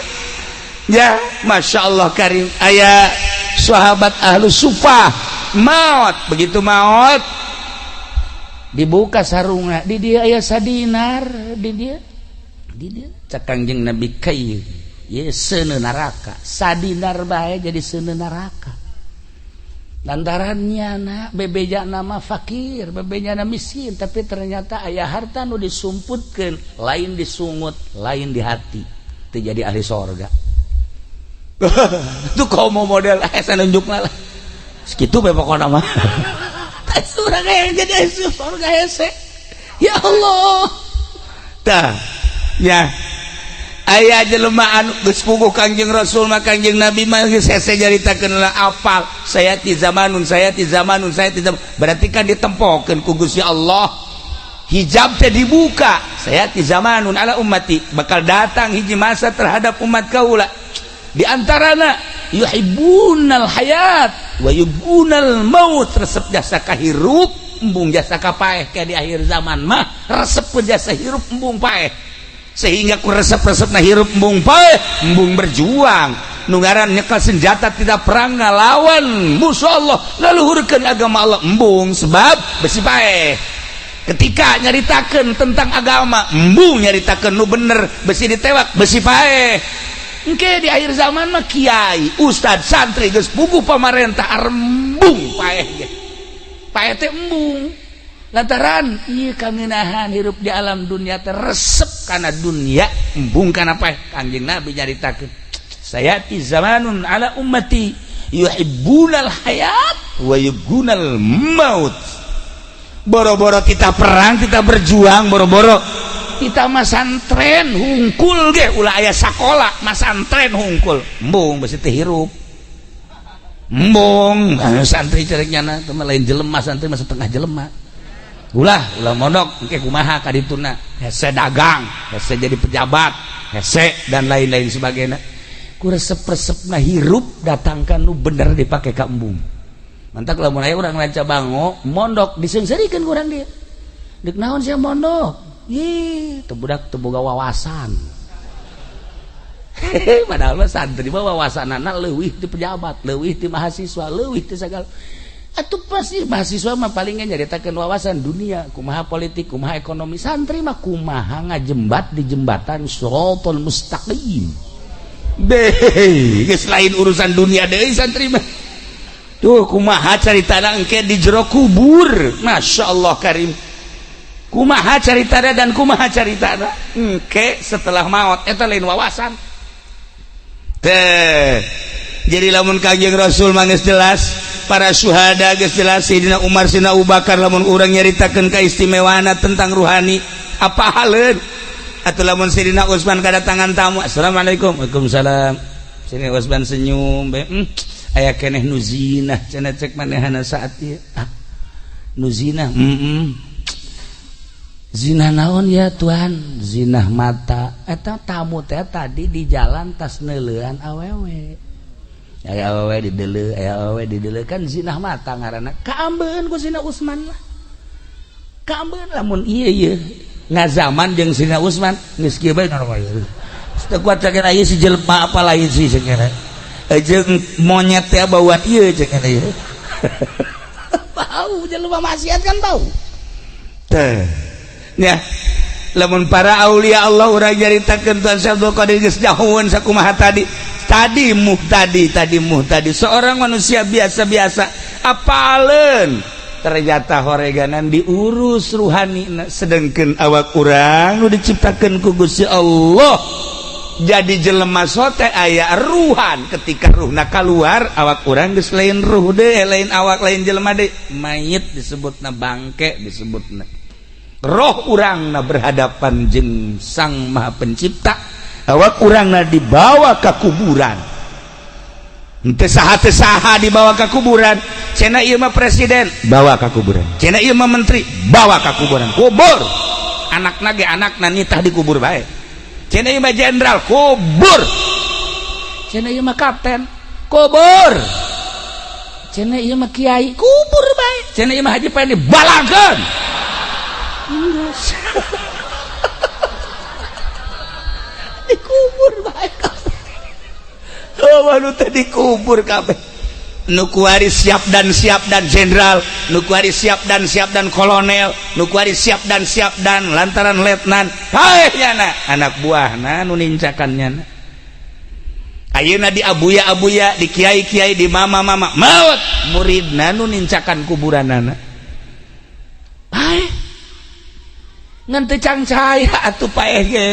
ya, Masya Allah karim. Aya sahabat ahlu sufah maut. Begitu maut, dibuka sarungna, di dia aya sadinar di dia, di dia. Cek Kangjeng Nabi, kai ye seuneu neraka. Sadinar bae jadi seuneu neraka lantaran nyana bebeja nama fakir, bebeja nama miskin, tapi ternyata aya harta nu disumputkeun, lain disungut, lain di hati, teu jadi ahli sorga. Tuh komo model saya nunjuk lah segitu be pokokna mah. Surga yang jadi ahli surga hese, ya Allah. Tah ya, aya jelema anu geus puguh Kangjeng Rasul mah, Kangjeng Nabi mah geus hese nyaritakeun lah, apal sayati zamanun, sayati zamanun, sayati zaman. Berarti kan ditempokeun ku Gusti Allah, hijab teh dibuka. Sayati zamanun ala ummati, bakal datang hiji masa terhadap umat kaula, di antarana yuhibbunal hayat wa yubunal maut, resep jasa kahirup, embung jasa kapaeh. Kayak di akhir zaman mah resep jasa hirup, embung paeh, sehingga ku resep-resep na hirup, embung paeh, embung berjuang. Nu ngaran nyekel senjata, tidak perang ngalawan musuh Allah, ngaluhurkeun agama Allah, embung, sebab besi paeh. Ketika nyaritakeun tentang agama, embung nyaritakeun nu bener, besi ditewak, besi paeh. Engke di akhir zaman mah kiai, ustad, santri geus puguh pamarentah, embung paeh ge. Paeh teh embung lantaran ieu kangenahan hirup di alam dunia teh, resep kana dunia, embung kana paeh. Kangjeng Nabi nyaritakeun, sayati zamanun ala ummati yuhibbunal hayat wa yubgunal maut. Boro-boro kita perang, kita berjuang, boro-boro kita masantren hungkul ge, ulah aya sakola, masantren hungkul, embung, besi teh hirup, embung. Santri cerek nyana teh lain jelema, santri mah setengah jelema. Ulah, ulah mondok, engke kumaha kadituna? Hese dagang, hese jadi pejabat, hese dan lain-lain sebagainya. Ku resep-resepna hirup, datangkan nu bener dipake ka embung. Mantak lamun aya urang Ranca Bango mondok, diseungseurikeun ku urang dia. Deuk naon sia mondok? Ih, teu budak teu boga wawasan. Padahal mah santri mah wawasanana leuwih ti pejabat, leuwih ti mahasiswa, leuwih ti sagala. Atuh pasti mahasiswa mah paling nyaritakeun wawasan dunia, kumaha politik, kumaha ekonomi. Santri mah kumaha ngajembat di jembatan siratal mustaqim. Deh, geus lain urusan dunia deui santri mah. Tuh kumaha caritana engke di jero kubur. Masya Allah karim. Kumaha caritana dan kumaha caritana engke setelah maut, eta lain wawasan teh. Jadi lamun Kangjeng Rasul mah geus jelas, para syuhada geus jelas, Sayyidina Umar, Sayyidina Abu Bakar, lamun urang nyaritakeun keistimewaan tentang ruhani, apa haleun atau lamun Sayyidina Utsman kedatangan tamu, "Assalamualaikum." "Waalaikumsalam." Sayyidina Utsman senyum bae, aya keneh nu zinah," cenah cek manehana saat ieu. "Ah, nu zinah?" "Zina naon ya Tuhan?" "Zinah mata." Eta tamu teh tadi di jalan tas neuleuan awewe, aya awewe di deuleu, aya awewe di deuleu, kan zinah mata ngaranna. Kaambeun ku Sina Usman lah, kaambeun. Lamun ieu ieu ngazaman jeung Sina Usman geus kieu bae, teu kuat cenah, ieu si jelema apa lain sih cenah, jeung monyet teh bauan ieu cenah, ieu bau jelema maksiat kan bau teh. Ya, lamun para aulia Allah urang nyaritakeun, Tuan Syekh Abdul Qadir geus jauheun sakumaha tadi, tadi muh tadi, tadi muh tadi, seorang manusia biasa-biasa apaleun. Ternyata horeganan diurus ruhani, sedangkan awak urang nu diciptakeun ku Gusti Allah jadi jelema sote aya ruhan. Ketika ruhna keluar, awak urang geus lain ruh deh, lain awak, lain jelema deh, mayit disebutna, bangke disebutna. Roh urangna berhadapan jeung Sang Maha Pencipta, awak urangna dibawa ke kuburan. Henteu saha teu saha dibawa ke kuburan. Cenah ieu mah presiden, bawa ke kuburan. Cenah ieu mah menteri, bawa ke kuburan. Kubur. Anakna ge anakna nitah dikubur bae. Cenah ieu mah jenderal, kubur. Cenah ieu mah kapten, kubur. Cenah ieu mah kiai, kubur bae. Cenah ieu mah haji pae dibalangkeun. Dikubur bae. Oh, nu teh dikubur kabeh. Nu kuari siap dan jenderal, nu kuari siap dan kolonel, nu kuari siap dan lantaran letnan. Hae nyana anak buahna nu nincakan nyana. Ayeuna di abuya-abuya, di kiai-kiai, di mama-mama maut, muridna nu nincakan kuburanana. Hae ngan teu cangcaya atuh paeh ge.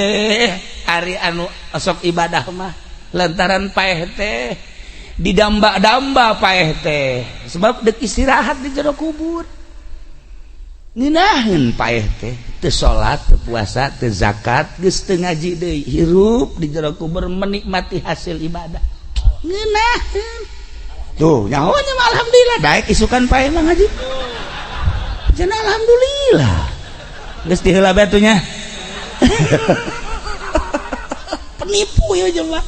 Ari anu osok ibadah mah lantaran paeh teh didamba-damba paeh teh sebab dek istirahat di jero kubur. Ngeunaheun paeh teh teu salat, teu puasa, teu zakat, geus teu ngaji deui, hirup di jero kubur menikmati hasil ibadah. Ngeunaheun. Tuh, nyaho nya mah alhamdulillah daek isukan paeh mah ngaji. Cenah alhamdulillah. Geus diheula bae atuh nya. Penipu ya jelema.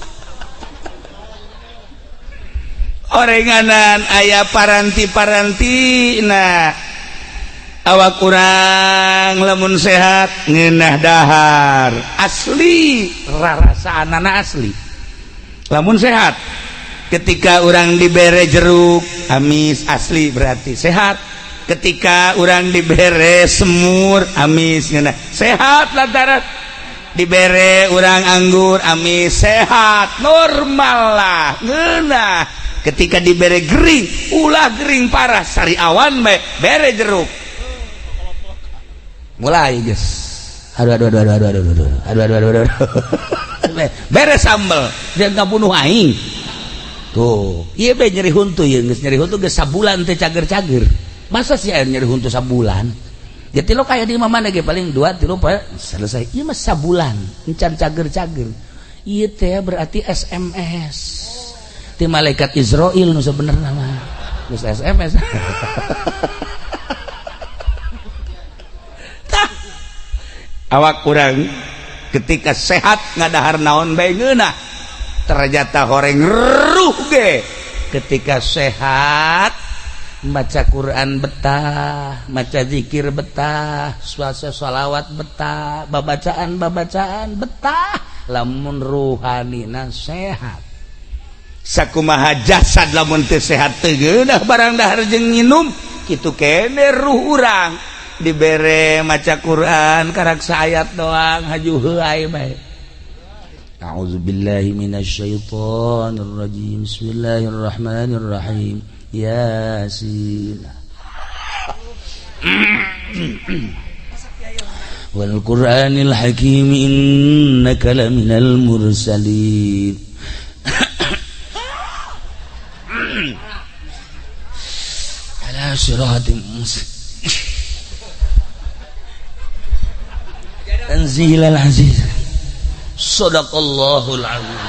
Orenganan aya paranti-paranti nah awak kurang lamun sehat ngeunah dahar asli rarasaanana asli lamun sehat. Ketika urang dibere jeruk amis asli berarti sehat. Ketika urang dibere semur amis ngeunah sehat, lantaran dibere urang anggur amis sehat normal lah ngeunah. Ketika dibere gering, ulah gering parah, sariawan bae bere jeruk mulai geus aduh aduh aduh aduh aduh aduh aduh aduh aduh aduh aduh bere sambel dia ngabunuh aing tuh. Ieu be nyeri huntu, ieu geus nyeri huntu geus sabulan teh cager-cager. Masa sih air nyeri huntu sabulan? Jadi lo kayak di mana ge paling 2 3 poe selesai. Ieu mah sabulan encan cager-cager. Ieu teh berarti SMS ti malaikat Israel nu sebenarnya mah geus SMS. Tah awak urang ketika sehat ngadahar naon bae ngeunah, ternyata horeng ruh ge ketika sehat maca Quran betah, maca zikir betah, suasa sholawat betah, babacaan-babacaan betah, lamun ruhanina sehat. Sakumaha jasad lamun teu sehat teu geunah barang dahar jeung nginum, kitu kene ruh urang dibere maca Quran karak saayat doang haju heuay bae. A'udzubillahi minasyaitonir rajim. Bismillahirrahmanirrahim. Yasin. Wal Qur'anil Hakim innaka laminal mursalin. Ala siratim mustaqim. Tanzilal aziz. Sadaqallahul azim.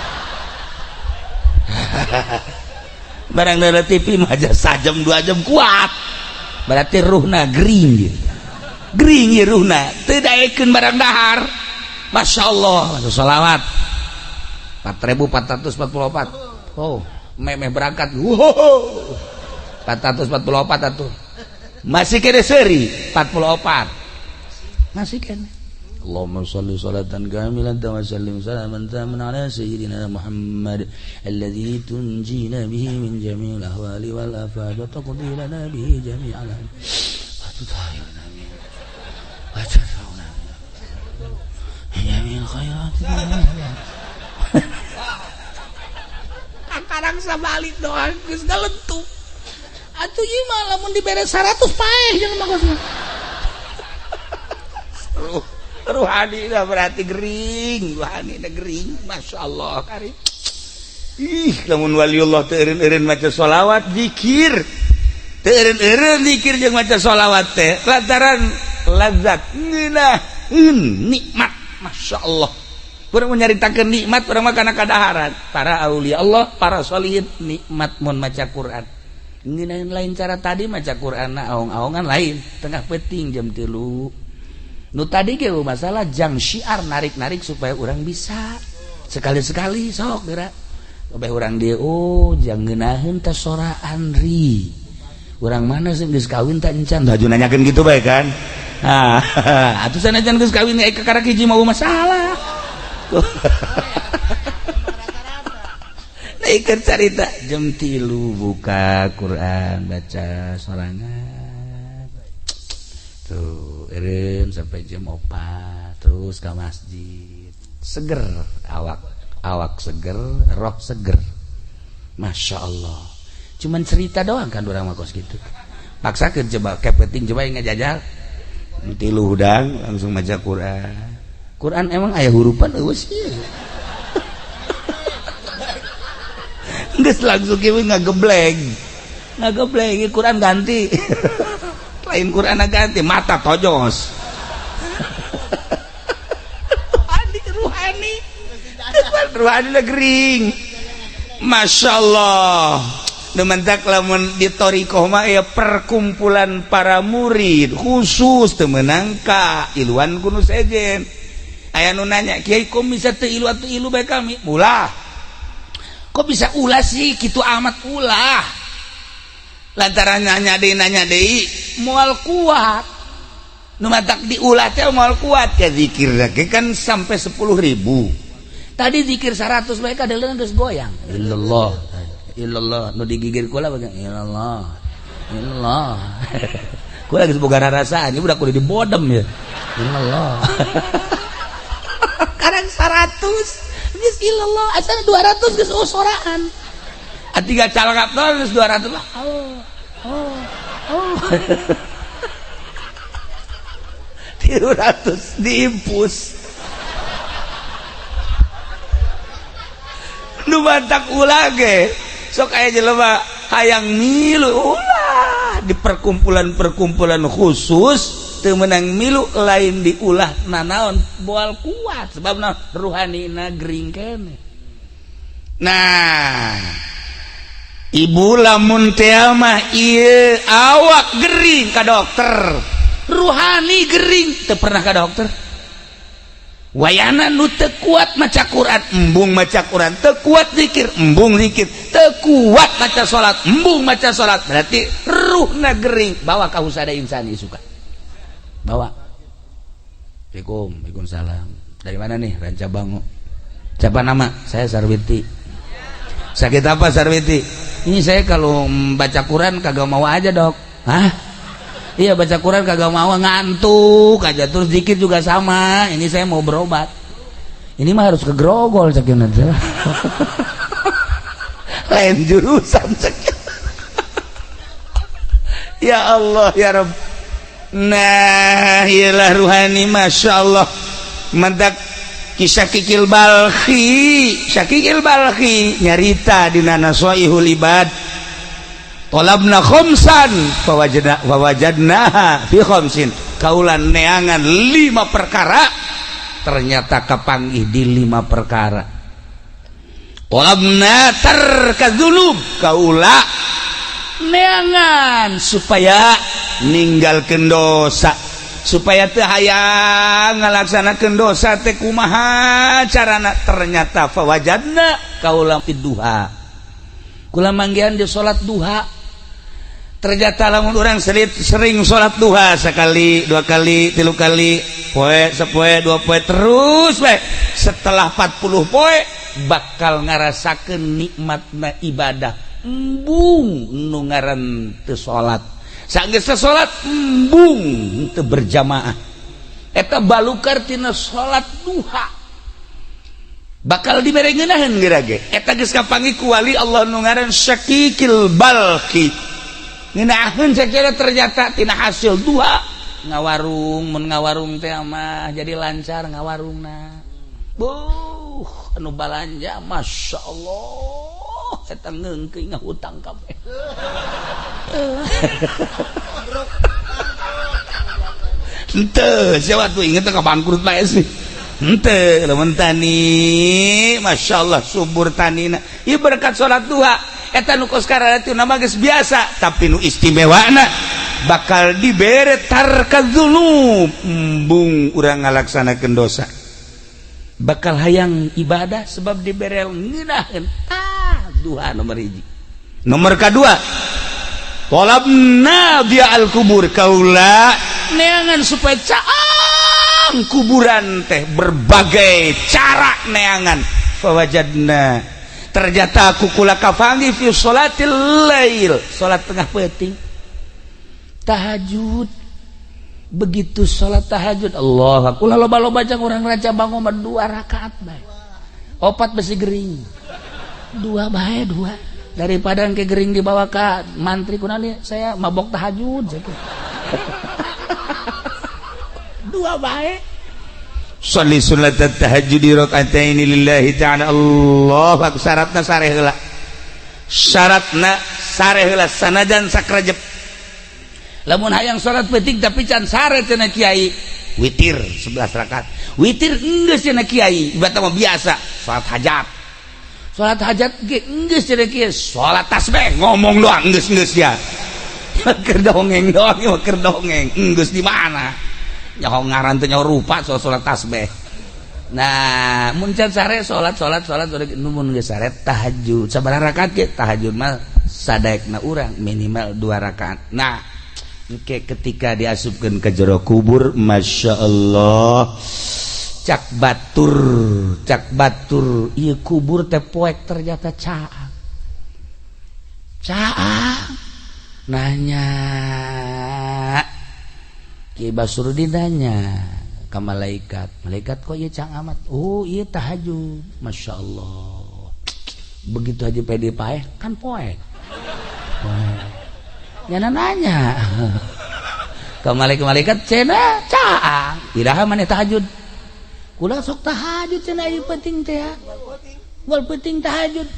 Barang dari TV mah aja sajam 2 jam kuat. Berarti ruhna gering gitu. Gering ieu ruhna, teu daekeun barang dahar. Masya Allah, sholawat 4444. Oh, memeh berangkat. Wow. 444 atuh. Masih kene seuri 44. Masih kene. Allahumma shalli salatan kamilatan wa sallim salaman taman ala sayyidina Muhammad alladzi tunjina bihi min jami'il ahwali wal afat wa taqdi lana bihi jami'al wa tutahhirna min wa tadfa'una min jami'il khairat. Kakarang sabalik doang geus galentuk. Atuh ieu mah lamun dibere 100 paeh jelema kos mah. Ruh ruhani dah berarti gering, ruhani dah gering, Masya Allah kari. Ih, lamun waliullah teu eureun-eureun maca sholawat zikir. Teu eureun-eureun zikir jeung maca sholawat teh lantaran lazat ngeunaheun nikmat, Masya Allah. Urang nyaritakeun nikmat urang mah kana kadaharan. Para aulia Allah, para sholihin nikmat mun maca Quran. Ngeunaheun lain cara tadi maca Quran na aong-aongan lain, tengah peuting jam 3. Nu tadi ge masalah jang syiar narik-narik supaya orang bisa sekali-sekali sok geura. Kabeh urang dieu oh jang ngeunaheun teh sora Andri. Urang mana sih geus kawin tak encan? Haju nanyakeun gitu bae kan. Ah, atuh sanajan geus kawin eh kakara hiji mau masalah. Nah, iker carita jam 3 buka Quran baca sorangan. Tuh, eureun sampai jam 4 terus ke masjid. Seger awak, awak seger, roh seger. Masya Allah. Cuman cerita doang kan urang mah kos gitu. Paksakeun coba kepeting coba yang ngajajal. 3 hudang langsung maca Quran. Quran emang aya hurupan eueuh sih. Geus langsung kieu ngagebleng. Ngagebleng Quran ganti. Lain Quran ganti mata tojos. Ruhani ruhani. Ruhani gering. Masya Allah. Dementak lamun di thoriqoh mah ya perkumpulan para murid khusus teu meunang ka iluan ku nu sejen. Aya nu nanya, "Kiai kok bisa teu ilu atuh ilu bae kami?" Ulah. Kok bisa ulah sih kitu amat ulah. Lantaran nanya deui moal kuat. Nu matak diulah teh moal kuat ya zikir ge kan sampai 10.000. Tadi zikir 100 bae kadeuleun geus goyang. Illallah. Illallah nu digigir kula bagian illallah. Illallah. Kula geus boga rarasaan, ieu budak kudu dibodem ya. Illallah. Karang 100 geus illallah, asal 200 geus soraan. Atiga calangap geus 200 lah. Oh. Oh. Oh. 300 diimpus. Nu bantak ulah ge sok aya jelema hayang milu ulah di perkumpulan-perkumpulan khusus teu meunang milu lain diulah nanaon moal kuat sebabna ruhanina gering keneh. Nah, ibu lamun teh mah ieu awak gering ka dokter, ruhani gering teu pernah ka dokter. Wayana nu teu kuat maca Quran, embung maca Quran, teu kuat zikir, embung zikir, teu kuat maca salat, embung maca salat, berarti ruhna gering. Bawa ka Husada Insani suka. Bawa. Assalamualaikum, waalaikumsalam. Dari mana nih? Rancabango. Siapa nama? Saya Sarwiti. Sakit apa Sarwiti? Ini saya kalau baca Quran kagak mau aja, Dok. Hah? Iya baca Quran kagak mau, ngantuk aja, terus zikir juga sama. Ini saya mau berobat. Ini mah harus ke Grogol cekin aja. Lain jurusan cekin. Ya Allah ya Rabb. Nah, iyalah ruhani Masya Allah. Mentak kisah Kikil Balkhi, Syakikil Balkhi nyarita dina Nasoihul Ibad. Tolabna khamsan fawajadna fawajadnaha fi khamsin. Kaulan neangan 5 perkara ternyata kapanggih di 5 perkara. Tolabna tarkadzunub, kaula neangan supaya ninggalkeun dosa, supaya teu hayang ngalaksanakeun dosa teh kumaha carana, ternyata fawajadna kaula fi duha. Kula manggihan di salat duha. Ternyata lamun orang sering salat duha sekali, dua kali, tilu kali, poe, sepoe, dua poe, terus we. Setelah 40 poe bakal ngarasakeun nikmatna ibadah. Embung nu ngaran teu salat. Sanggeus salat embung teu berjamaah. Eta balukar tina salat duha. Bakal dibere ngeunaheun geura ge. Eta geus kapanggih ku wali Allah nu ngaran Syakikil Balkhi. Ngeunaheun sakira ternyata tina hasil duha ngawarung. Mun ngawarung teh mah jadi lancar ngawarungna. Buh, anu balanja, Masya Allah, eta ngeungkeun ngahutang kabeh. Henteu, siapa tuh inget ka bangkrut bae sih. Henteu, lamun tani, Masya Allah, subur tanina. Ieu berkat salat duha. Eta nu kos kararitu mah geus biasa, tapi nu istimewana bakal dibere tarka dzunub, embung urang ngalaksanakeun dosa. Bakal hayang ibadah sebab dibere ngeunaheun. Tah, duha nomor hiji. Nomor kedua, tolabna dia al kubur, kaula neangan supaya caang kuburan teh berbagai cara neangan. Fawajadna, ternyata ku kula kapanggih fi sholatil lail, salat tengah peuting, tahajud. Begitu salat tahajud, Allah, kula loba-loba jang urang Raja Bango mah dua rakaat bae, opat besi gering, dua bae, dua, daripada ke gering dibawa ke mantri kunali saya mabok tahajud saya. Dua bae. Sholli sunat tahajud raka'ataini lillahi ta'ala. Allah akbar. Syaratna sare heula, syaratna sare heula, sanajan sakrejep. Lamun hayang salat peuting tapi can sare, cenah kiai, witir 11 rakaat. Witir enggeus, cenah kiai, ibarat mah biasa salat hajat. Salat hajat ge enggeus, cenah kiai, salat tasbih, ngomong doang enggeus, enggeus ya keur dongeng doang ya, keur dongeng enggeus. Di mana nyaho ngaran teh, nyaho rupa soal salat tasbih. Nah, mun can sare salat, salat, salat, salat. Mun geus sare tahajud sabaraha rakaat ge? Tahajud mah sadaekna urang, minimal dua rakaat. Nah, engke ketika diasupkeun ke jero kubur, Masya Allah, cak batur, cak batur, ieu kubur teh poek, ternyata caang caang. Nanya Ki Basrudin, nanya ke malaikat, "Malaikat, kok ieu caang amat?" "Oh, iya, tahajud." Masya Allah, begitu aja pede paeh kan poek poek. Nyana nanya ke malaikat, "Malaikat," cenah, "caang, iraha maneh tahajud?" "Kula sok tahajud," cenah, "ieu penting teh ya. Wal penting tahajud."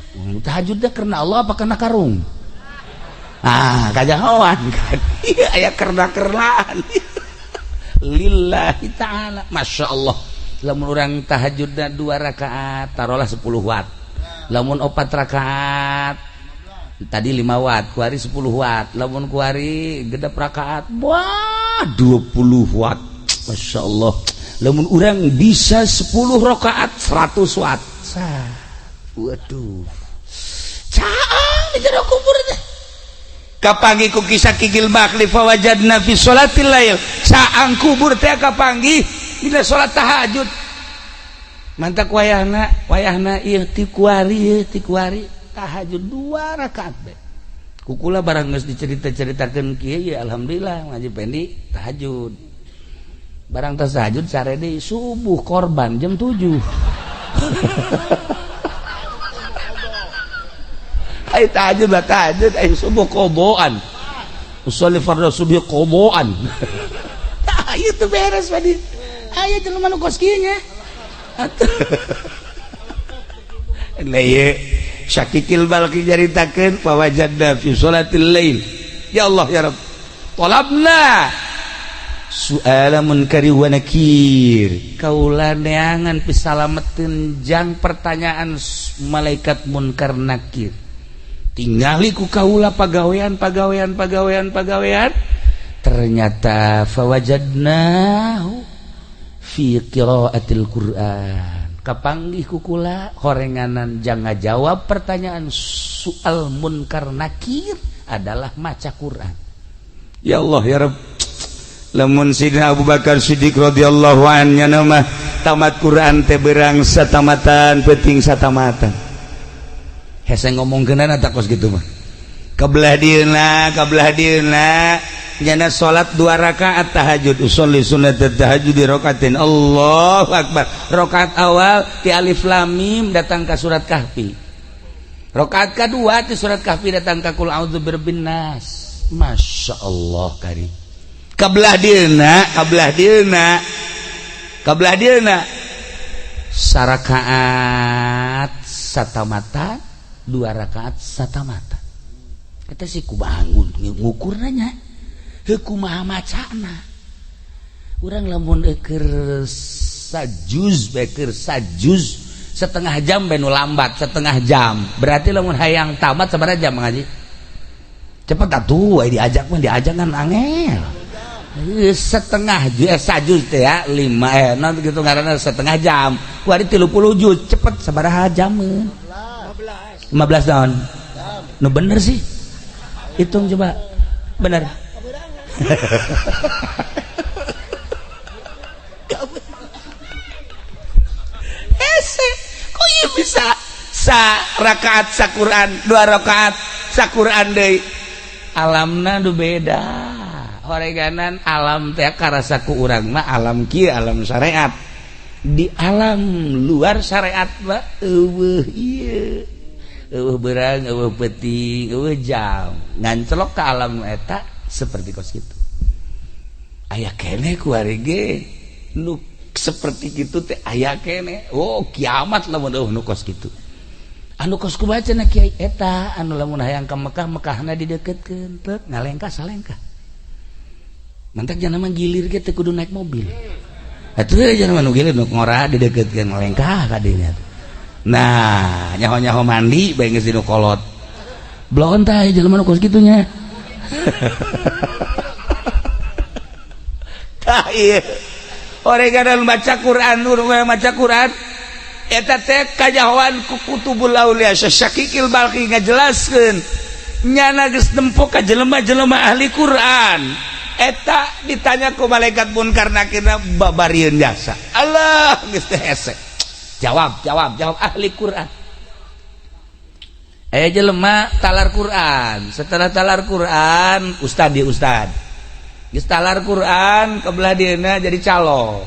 Tahajud teh karena Allah apa karena karung? Ah, kajahoan kan. Iya, aya kerna-kernaan. Lillahi ta'ala. Masya Allah. Lamun urang tahajudna dua rakaat, taruhlah 10 watt. Lamun opat rakaat, tadi 5 watt, kuari 10 watt. Lamun kuari genep rakaat, wah, 20 watt. Masya Allah. Lamun urang bisa 10 rakaat, 100 watt. Sah. Waduh. Caang di jero kubur teh. Kapanggih ku kisah Kikil Bakli, fawajadna fi sholatil lail, caang kubur teh kapanggih dina salat tahajud. Mantak wayahna, wayahna ieu ti kuari, ieu ti kuari tahajud dua rakaat be. Kukula barang geus dicerita-ceritakeun kieu ya, alhamdulillah ngaji pendi tahajud. Barang tas tahajud sare deui, subuh korban jam 7. Ay tahajud lah tahajud, ay subuh koboan. Usolli fardhu subuh koboan. Tah, itu beres tadi. Aya jelema nu kos kieu nya. Atuh. Lah ieu Syakikil Balki nyaritakeun, fawajadna fi sholatil lail. Ya Allah ya Rabb. Talabna su'ala munkari wa nakir. Kaula neangan pisalameteun jang pertanyaan malaikat munkar nakir. Tingali ku kaula pagawean, pagawean, pagawean, pagawean, ternyata fawajadnahu fi qiraatil Qur'an. Kapanggih ku kula horenganan jangan jawab pertanyaan soal munkar nakir adalah maca Quran. Ya Allah ya Rabb. Lamun Sidina Abu Bakar Siddiq radhiyallahu anhu mah tamat Quran teh berang satamatan, penting satamatan. Hese ngomongkeunana tak kos gitu mah. Kabelah dieuna, kabelah dieuna nyana salat dua rakaat tahajud, usolli sunat tahajud di rakaatin. Allahu akbar. Rakaat awal ti alif lam mim datang ke surat Kahfi. Rakaat kedua ti surat Kahfi datang ka qul a'udzu birabbin nas. biasa. Masya Allah kari. Kabelah dieuna, kabelah dieuna. Kabelah dieuna. Sarakaat satamata, dua rakaat satamata. Kita sih ku bangun ngukur nanya. Heuh kumaha macana? Urang lamun keur sajuz bae keur sajuz setengah jam bae nu lambat setengah jam. Berarti lamun hayang tamat sabaraha jam ngaji? Cepet atuh diajak mah diajak kan angel. Setengah sajuz teh ya 5 non gitu ngaranna setengah jam. Kuari 30 juz cepet sabaraha jameun? 15 tahun. Nu bener sih. Hitung coba. Bener. Hese, kok ieu bisa sa rakaat sa Quran, dua rakaat sa Quran deui. Alamna nu beda. Horeganan alam teh karasa ku urang mah alam kieu alam syariat. Di alam luar syariat mah eueuh ieu. Eueuh beurang, eueuh peuting, eueuh jam. Ngancelok ke alam eta seperti kos kitu. Aya keneh ku ari ge nu seperti kitu teh aya keneh. Oh, kiamat lamun eueuh nu kos kitu. Anu kos kumaha cenah kiai eta anu lamun hayang ka Mekah, Mekahna dideukeutkeun teu ngalengkah salengkah. Mantak jangan mah gilir ge teu kudu naik mobil. Atuh jangan mah nu gilir nu ngora dideukeutkeun ngalengkah ka dinya. Nah, nyaho-nyaho mandi bae geus dinu kolot. Bloon tah jelema nu kos kitu nya. Tah ieu. Oreganan baca Quran, nu maca Quran eta teh kajahoan ku kutubul aulia Syakikil Balki ngajelaskeun nyana geus nempo ka jelema-jelema ahli Quran. Eta ditanya ku malaikat munkar nakir babarieun jasa. Allah geus teh hese. Jawab, jawab, jawab ahli Quran. Aya jelema talar Quran. Setelah talar Quran, ustad di ustad. Geus talar Quran kebelah dieuna jadi calo.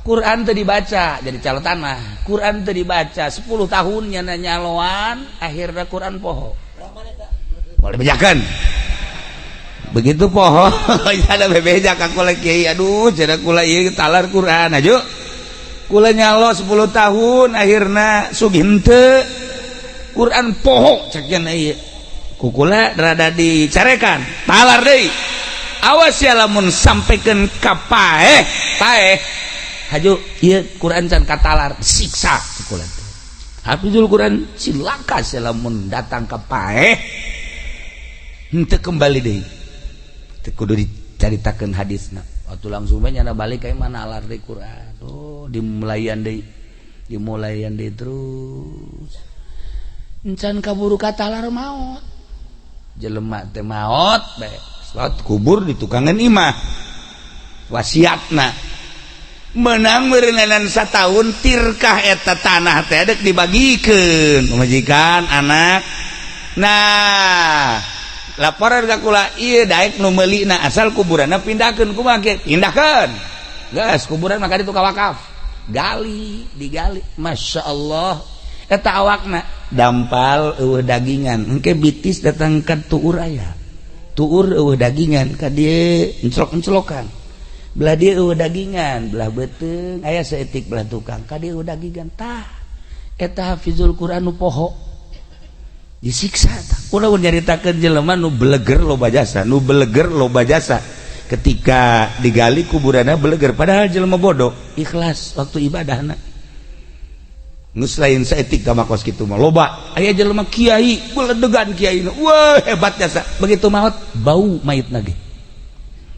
Quran teu dibaca jadi calo tanah. Quran teu dibaca 10 tahun nyana nyaloan, akhirna Quran poho. Boleh bejakeun. Begitu poho, ada bebeja ka kula kiai, aduh cenah kula ieu talar Quran aju. Kula nyalo 10 tahun akhirna sugih henteu. Quran poho cek cenah ieu. Ku kula rada dicarekan, talar deui. Awas ya lamun sampaikan ka paeh, paeh. Haju ieu Quran can katalar, siksa ku kula teh. Hafizul Quran cilaka sia lamun datang ka paeh. Henteu kembali deui. Teu kudu dicaritakeun hadisna. Waktu langsung bae nyana balik ka mana alar deui Quran. Oh, dimulayan deui. Dimulayan deui terus. Encan kaburu katalar maot. Jelema teh maot bae. Salat kubur di tukangan imah. Wasiatna menang meureunan satahun tirkah eta tanah teh dek dibagikeun pamajikan anak. Nah, laporan ka kula ieu daek nu meulina asal kuburanna pindahkeun kumaha ge pindahkeun. Geus kuburan maka ditu ka wakaf. Gali, digali. Masya Allah. Eta awakna dampal eueuh dagingan. Engke bitis datang ka tuur aya. Tuur eueuh dagingan ka dieu enclok-enclokan. Belah dieu eueuh dagingan, belah beuteung aya saeutik belah tukang ka dieu eueuh dagingan. Tah eta hafizul Quran nu poho. Disiksa tah. Kula mun nyaritakeun jelema nu beleger loba jasa, nu beleger loba jasa. Ketika digali kuburanna beleger padahal jelema bodoh, ikhlas waktu ibadahna. Geus lain saeutik ka makos kitu mah loba. Aya jelema kiai, beledegan kiai. Wah, hebat jasa. Begitu maot bau mayitna ge.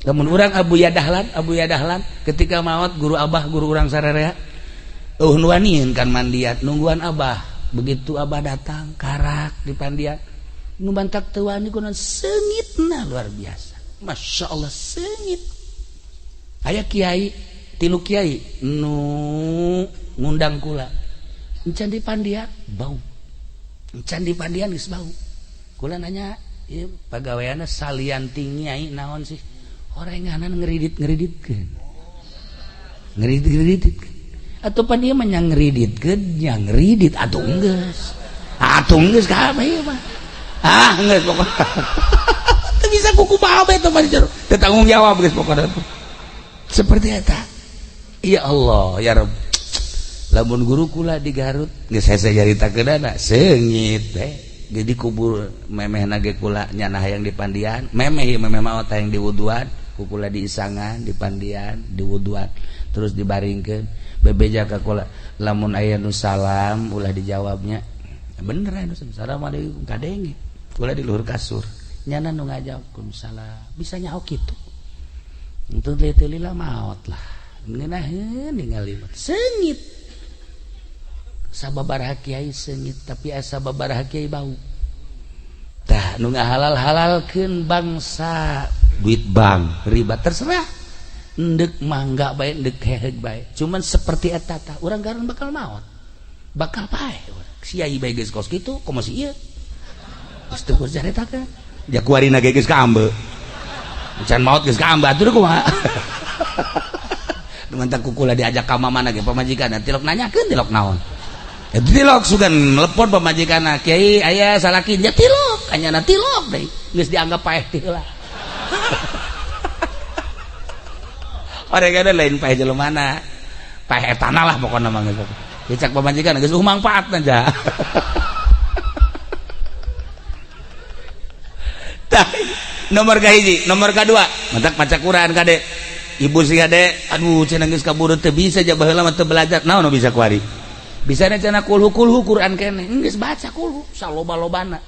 Lamun urang Abu Yadahlan ketika maot guru abah guru urang sararea eueuh nu wanian kan mandian nungguan abah. Begitu abah datang karak di pandian nu bantak teu wani kunaon seungitna luar biasa. Masya Allah seungit. Aya kiai tilu kiai nu ngundang kula. Encan di pandian bau. Encan di pandian geus bau. Kula nanya ieu pagaweanna salian ti nyai naon sih? Orenganan ngeridit-ngeriditkeun. Ngeridit-ngeriditkeun. Atuh pan ieu mah nya ngeriditkeun, nya ngeridit atuh geus. Atuh geus kabeh ieu mah. Ah geus pokokna. Teu bisa kuku babe teh mah jero. Teu tanggung jawab geus pokona tuh. Seperti eta. Ya Allah, ya Rabb. Lamun guru kula di Garut geus hese nyaritakeunana seungit teh. Jadi kubur memehna ge kula nyana hayang dipandian, memeh ieu memeh maot hayang diwuduan, ku kula diisangan, dipandian, diwuduan, terus dibaringkeun. Bebeja ka kula, lamun aya nu salam ulah dijawabnya. Bener aya nu assalamualaikum kadenge. Kula di luhur kasur. Nyana nu ngajawab salam. Bisa nyaho kitu. Untuk teu lila maot lah. Ngeunaheun ningali seungit. Sababaraha kiai seungit tapi asa babaraha kiai bau. Tah nu ngahalal-halalkeun bangsa duit bank riba terserah. Endek mangga bae endek heheug bae. Cuman seperti eta tah urang garan bakal maot. Bakal paeh urang. Siai bae geus kos kitu komo si ieu. Geus teu kudu caritakeun. Ja kuarina ge geus kaambe. Can maot geus kaambe atuh kumaha. Mantak kukula diajak ka mana ge pamajikan tilok nanyakeun tilok naon. Tilok sugan telepon pamajikan kiai aya salaki nya tilok anyana tilok deui geus dianggap paeh teh heula. Orang lain paeh jelemana paeh etana lah pokona mah geus. Dicak pamajikan geus mangfaatna ja. Tah nomor kahiji, nomor kadua mantak maca Quran kade. Ibu sih kade aduh cenah geus kaburu teu bisa ja baheula mah teu belajar naon nu bisa kuari. Bisa cenah kulhu kulhu Quran kene geus baca kulhu saloba-lobana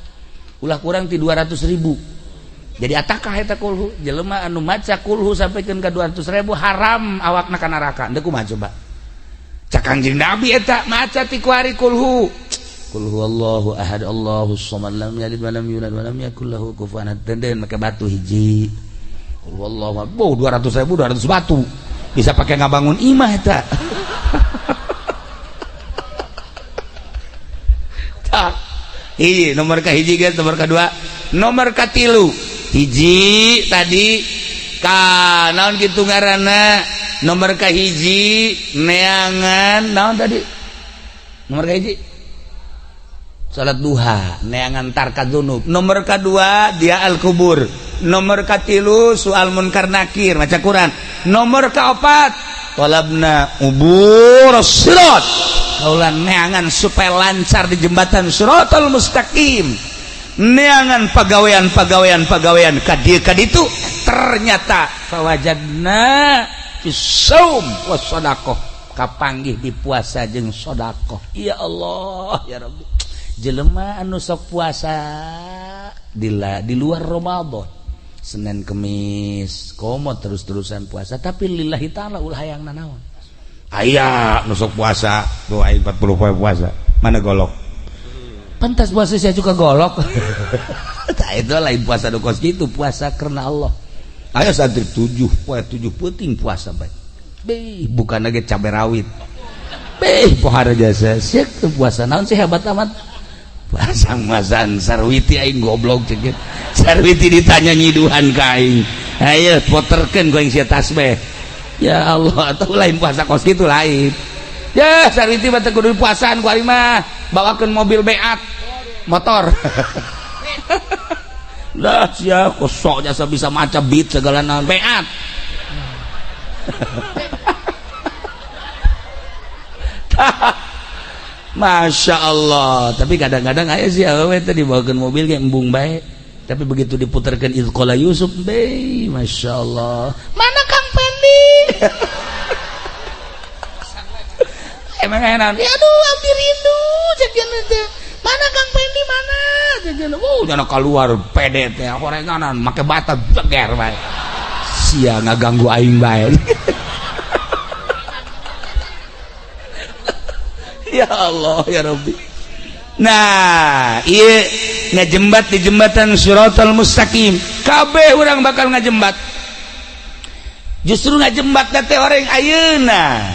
ulah kurang ti 200.000 jadi atakah eta kulhu jelema anu maca kulhu sampaikan ka 200.000 haram awakna ka neraka deuk kumaha coba cak Kangjeng Nabi eta maca ti kuari kulhu qul huwallahu ahad Allahus samad lam yalid wa lam yulad wa lam yakul lahu kufuwan ahad denden make batu hiji qul huwallahu ahad 200.000 200 batu bisa pakai ngabangun imah eta. Hiji nomor ka hiji guys, nomor kedua, nomor katilu hiji tadi ka naon kitu ngaranna nomor ka hiji neangan naon tadi nomor ka hiji salat duha neangan tarka dzunub, nomor kedua dia al kubur, nomor katilu soal munkar nakir maca Quran, nomor kaopat talabna ubur sirat kaulan neangan supaya lancar di jembatan siratal mustaqim, neangan pagawean pagawean pagawean kadieu kaditu ternyata fawajadna fisaum was sadaqah kapanggih di puasa jeung sedekah. Ya Allah ya Rabbi, jelema anu sok puasa di luar Ramadan Senin Kemis komo terus-terusan puasa tapi lillahi ta'ala ulah hayang nanaon. Aya nusuk puasa tuh aing 40 poe puasa mana golok pantas puasa saya juga golok. Tah itu lain puasa nu kos kitu, puasa karena Allah. Aya santri 7 poe 7 peuting puasa bae beh bukan lagi cabe rawit beh pohara jasa sia puasa naon sih hebat amat puasa masan sarwiti aing goblok ceuk sarwiti ditanya nyiduhan ka aing ayo poterkeun ku aing sia tasbih. Ya Allah atau lain puasa kos kitu lain. Ya sarwiti mah teu kudu puasaan ku ari mah bawakeun mobil beat motor. Lah sia kosok jasa bisa maca beat segala naon beat. Masya Allah, tapi kadang-kadang aya sih awewe teh dibawakeun mobil ge embung bae. Tapi begitu diputarkan Idqala Yusuf, be, Masya Allah. Mana Kang Pendi? Emang enak. Ya aduh, abdi rindu cek teh. Mana Kang Pendi mana? Cek oh, jangan keluar pede teh horenganan make bata jeger bae. Sia ngaganggu aing bae. Ya Allah ya Rabbi. Nah, ieu ngajembat di jembatan Siratal Mustaqim. Kabeh urang bakal ngajembat. Justru ngajembat teh orang ayeuna.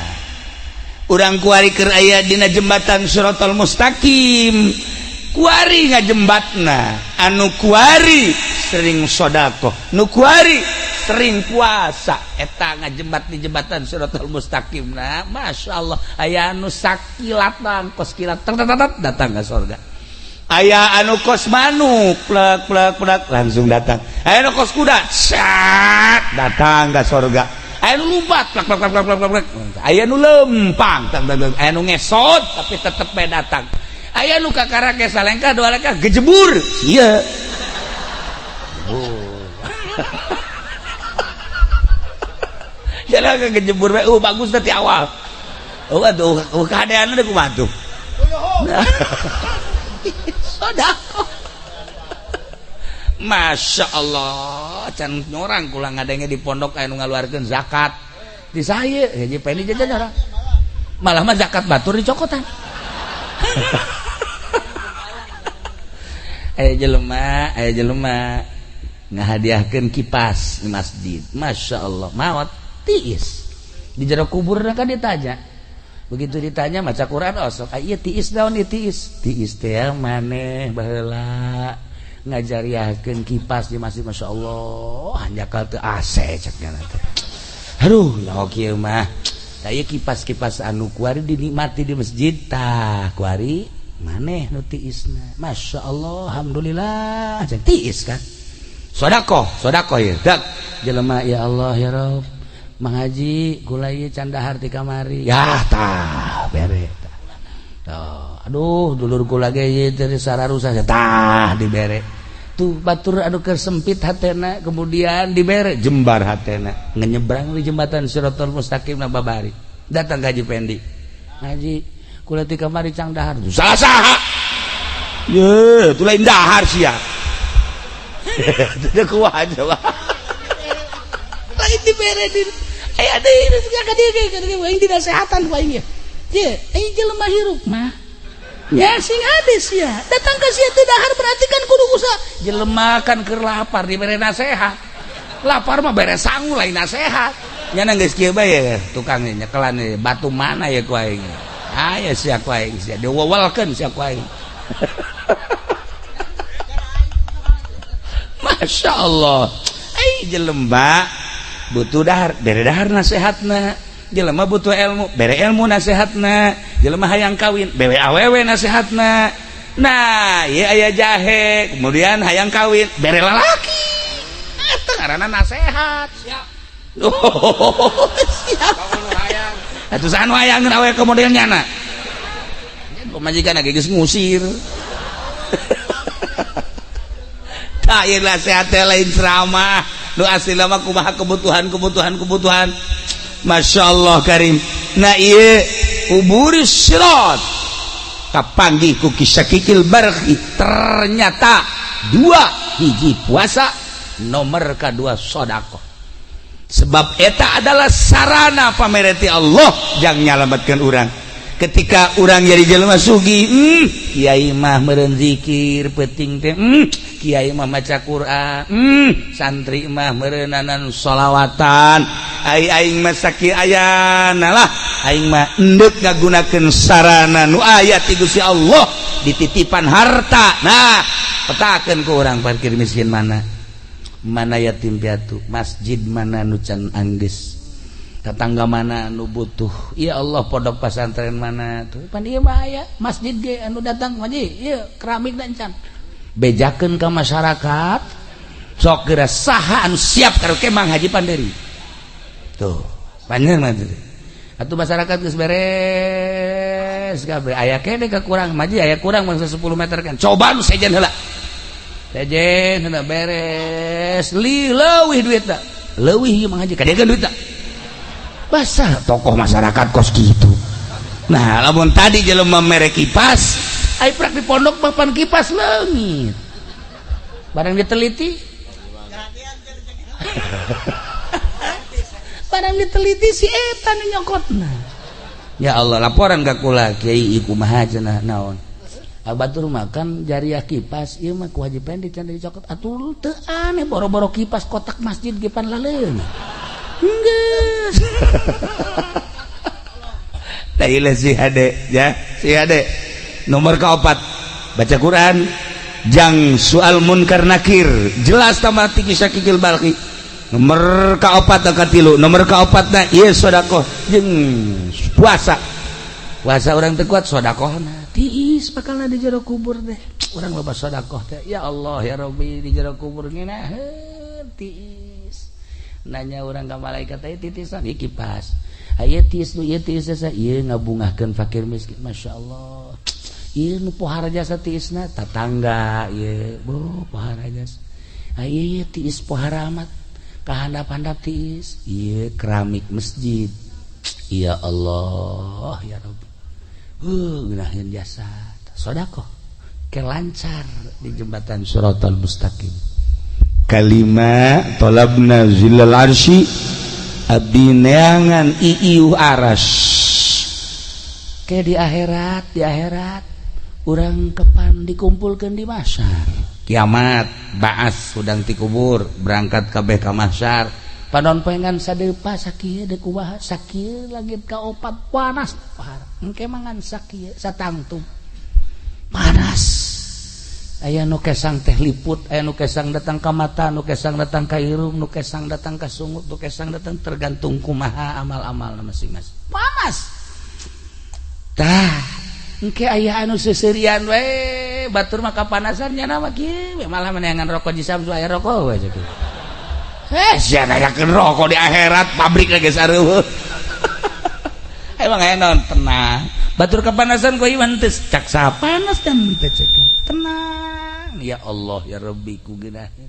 Urang kuari keur aya dina jembatan Siratal Mustaqim. Kuari ngajembatna, anu kuari sering sedekah, nu kuari sering puasa, eta ngajembat di jembatan Siratal Mustaqim. Nah, Masya Allah, aya anu sakilatan kos kilat datang ke surga. Aya anu kos manuk, plek plek plek, langsung datang. Aya anu kos kuda, sat, datang ke sorga. Aya nu lumpat, plek plek plek plek plek plek. Aya nu lempang, tang tang tang. Aya nu ngesot tapi tetep bae datang. Aya nu kakara ge salengkah dua lengkah gejebur. Ieu. Oh. Jalan ke gejebur bae, bagus teh ti awal. Oh atuh, kahadeanna teh kumaha tuh? Sedekah. Masya Allah, can nyorang kula ngadenge di pondok aya nu ngaluarkeun zakat. Di saya, Haji Pendi jajan nyorang. Malah mah zakat batur dicokotan. Aya jelema ngahadiahkeun kipas di masjid. Masya Allah, maot tiis. Di jero kuburna kan ditanya. Begitu ditanya maca Quran osok, ieu tiis naon ieu tiis? Tiis teh maneh baheula ngajariahkeun kipas di masjid. Masya Allah, hanjakal teu AC cek nya teh. Aduh, nyaho kieu mah. Tah ieu kipas-kipas anu kuari dinikmati di masjid tah kuari maneh nu tiisna. Masya Allah, alhamdulillah cek tiis kan. Sedekah, sedekah ieu. Dak jelema ya Allah ya Rabb. Mang Haji kula ieu can dahar ti kamari. Ya tah bere tah. Tuh, aduh dulur kula ge ieu teh sararusa tah dibere. Tuh batur anu keur sempit hatena kemudian dibere jembar hatena. Ngenyebrang di jembatan Siratal Mustaqim na babari. Datang ka Haji Pendi. Haji kula ti kamari cang dahar. Salah saha? Ye, tu lain dahar sia. Teu kuat coba. Lain dibere di aya deui ka dieu aing dinasehatan ku aing ye. Ye, aing jelema hirup mah. Ya sing ades ya. Datang ka sia teu dahar berarti kan kudu usaha. Jelema kan keur lapar dibere nasehat. Lapar mah bere sangu lain nasehat. Nya geus kieu bae tukang nyekelan batu mana ya ku aing. Aya sia ku aing sia diwewelkeun sia ku aing. Masya Allah. Ai jelema butuh dahar, bere dahar nasehatna. Jelema butuh ilmu, bere ilmu nasehatna. Jelema hayang kawin, bere awewe nasehatna. Nah, ieu aya jahe, kemudian hayang kawin, bere lalaki. Eta ngaranna nasehat. Siap. Oh, siap. Atuh saha nu hayangeun awewe ka model nyana? Pamajikan ge geus ngusir. Tah ieu nasehat teh lain ceramah. Nu asli mah kumaha kebutuhan. Masya Allah karim. Nah ieu uburis sirat kapanggih ku kisah kikil barhi. Ternyata dua hiji puasa, nomor kedua sedekah. Sebab eta adalah sarana pamereti Allah jang nyalametkeun urang. Ketika urang jadi jelema sugih, kiai mah meureun zikir peuting teh, kiai mah maca Quran, santri mah meureunanan sholawatan. Ai aing mah sakieu ayana lah, aing mah endek ngagunakeun sarana nu aya ti Gusti Allah dititipan harta. Nah, petakeun ku urang parkir miskin mana? Mana yatim piatu, masjid mana nu can anggeus, tetangga mana anu butuh. Ya Allah, pondok pesantren mana tuh pan ieu mah aya masjid ge anu datang haji ieu keramik dan can bejakeun ka masyarakat. Sok geura saha anu siap karaoke Mang Haji Panderi tuh panjang mah tuh atuh masyarakat geus beres kabeh aya kene kakurang haji aya kurang mangsa 10 meter kan coba nu sejen heula sejen heula beres li leuwih duitna leuwih ieu Mang Haji kadegan duitna. Basah tokoh masyarakat kos gitu. Nah, lamun tadi jelema mere kipas, ai prak di pondok papan kipas leungit. Barang diteliti. Barang diteliti si eta nu nyokotna. Ya Allah, laporan ka kula kiai ieu kumaha cenah naon. Batur makan jariah kipas ieu mah ku Haji Pendi can dicokot. Atuh teu aneh boro-boro kipas kotak masjid ge pan laleung. Enggak. Tailah si hade ya, si hade. Nomor keempat, baca Quran, jang soal munkar nakir, jelas tambah tinggi sakikil balki. Nomor keempat ka tilu, nomor keempatna ieu sedekah jeung puasa. Puasa urang teu kuat, sodakohna tiis bakalna di jero kubur teh. Urang loba sodakoh teh, ya Allah ya Rabbi, di jero kubur ngeunaheun tiis. Nanya urang ka malaikat teh, titisan ieu kipas. Aya tiis nu ieu tiis ieu ngabungahkeun fakir miskin, masyaallah. Ieu nu pohara jasa tiisna tatangga ieu, bu pohara jasa. Aya ieu tiis pohara amat kahandap-handap tiis. Ieu keramik masjid. Ya Allah ya Rabbi. Ngeunaheun jasa sodakoh ke lancar di jembatan Shiratal Mustaqim. Kalima, talabna zillal arsy, abdi neangan iiuh aras ke di akhirat. Di akhirat urang kepan dikumpulkan di mahsyar kiamat, baas hudang ti kubur, berangkat kabeh ka mahsyar. Panon poe ngan sadepa sakieu, deuk kumaha sakieu, langit kaopat panas pohara. Engke mangan sakieu satangtung panas. Aya nu kesang teh liput, aya nu kesang datang ka mata, nu kesang datang ka irung, nu kesang datang ka sungut, nu kesang datang, tergantung kumaha amal-amal masing-masing. Panas tah engke. Aya anu seuseurian we, batur mah kapanasan nya mah kieu, malah meneangan rokok di Samsu, aya rokok we kieu. Eh, sia nanyakeun rokok di akhirat, pabrik lagi sareueuh. Emang aya naon, tenang. Batur kepanasan kok iman teu cak saha panas kan teu cek. Tenang. Ya Allah ya Rabbi, ku geunaheun.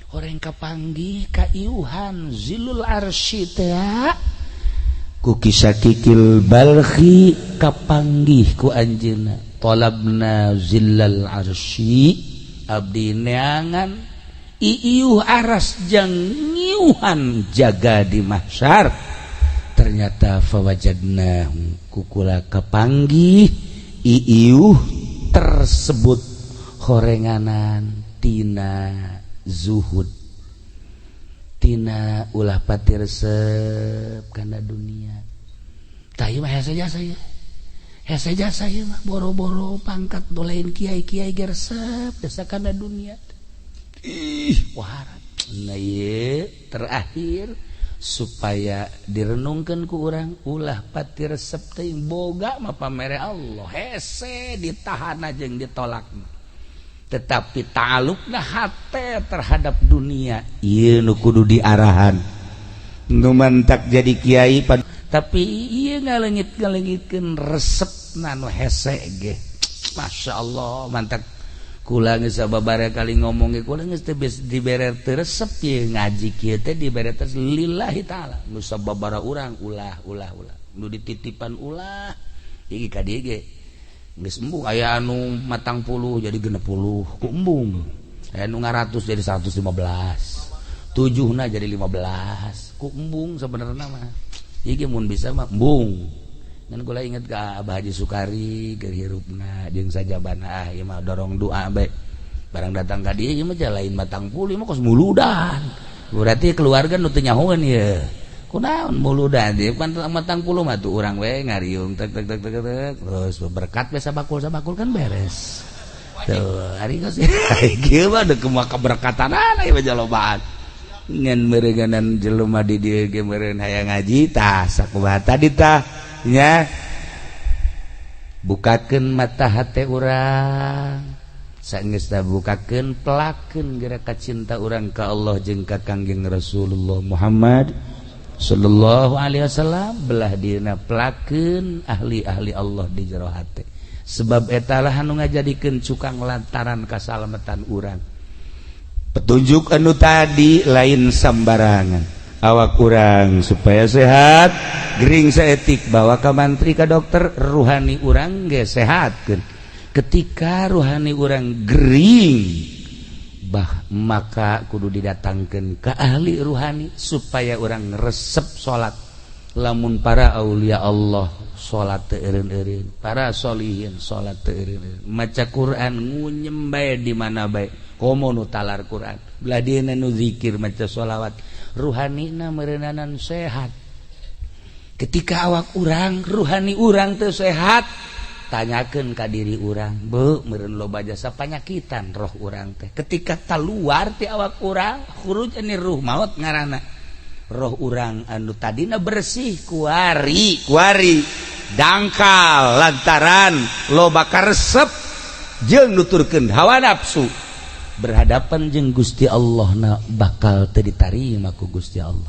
Horeng kapanggih ka iuhan zilul arsy teh ku Ki Syakikil Balkhi, kapanggih ku anjeunna, talabna zillal arsy, abdi neangan iiuh aras jang ngiuhan jaga di mahsyar. Ternyata fawajadna, kukula kapanggih iiuh tersebut horenganan tina zuhud, tina ulah pati resep kana dunia. Tah, ieu mah hese jasa ieu, hese jasa ieu mah. Boro-boro pangkat lain, kiai-kiai ge resep jasa kana dunia. Ih, wah. Nah, ieu terakhir supaya direnungkan ku urang, ulah pati resep teuing. Boga mah pamere Allah, hese ditahan jeung ditolak, tetapi ta'alluqna hate terhadap dunia ieu nu kudu diarahan. Nu mantak jadi kiai, tapi ieu ngaleungit-ngaleungitkeun resepna nu hese ge, Masya Allah. Mantak kula geus sababaraha kali ngomong ge, kula geus teu dibere teu resep ieu ngaji kieu teh, dibere teh lillahi taala. Nu sababaraha urang ulah ulah ulah, nu dititipan ulah iki ka dieu ge geus embung. Aya anu 40 jadi 60 ku embung, aya nu 100 jadi 115, tujuhna jadi 15 ku embung. Sebenarnya mah iki mun bisa mah embung. Ngan kula inget ka Abah Haji Sukari keur hirupna jeung sajabana, ah, ieu mah dorong doa bae. Barang datang ka dieu, ieu mah lain 40, ieu mah kos muludan. Berarti keluarga nu teu nyahoeun ieu kunaon muludan ieu kan 40 mah tuh urang we ngariung tek tek tek tek tek, terus berkat we sabakul sabakul kan beres tuh. Ari geus kieu mah deuk kumaha keberkatan ieu mah jalobaan. Ngan meureunganan jelema di dieu ge meureun hayang ngaji. Tah, sakumaha tadi tah nya, bukakeun mata hate urang. Saenggeus bukakeun, pelakeun gerak cinta urang ka Allah jeung ka Kangjeng Rasulullah Muhammad sallallahu alaihi wasallam. Belah dina pelakeun ahli-ahli Allah di jero hate, sebab etalah anu ngajadikeun cukang lantaran kasalamatan urang. Petunjuk anu tadi lain sambarangan. Awak urang supaya sehat, gering saeutik bawa ke mantri, ke dokter ruhani urang ge sehat. Ketika ruhani urang gering bah, maka kudu didatangkan ke ahli ruhani supaya urang resep salat. Lamun para aulia Allah salat teu eureun-eureun, para solihin salat teu eureun-eureun, maca Quran ngunyem bae di mana bae, komo nu talar Quran, belah dieuna nu zikir, maca sholawat, ruhanina meureunanan sehat. Ketika awak urang, ruhani urang teu sehat, tanyakeun ka diri urang, beu meureun loba jasa panyakitan roh urang teh. Ketika keluar ti awak urang, khuruj ani ruh, maut ngaranna. Roh urang anu tadina bersih, kuari kuari Dangkal lantaran loba karesep jeung nuturkeun hawa nafsu, berhadapan jeung Gusti Allah na bakal teu ditarima ku Gusti Allah.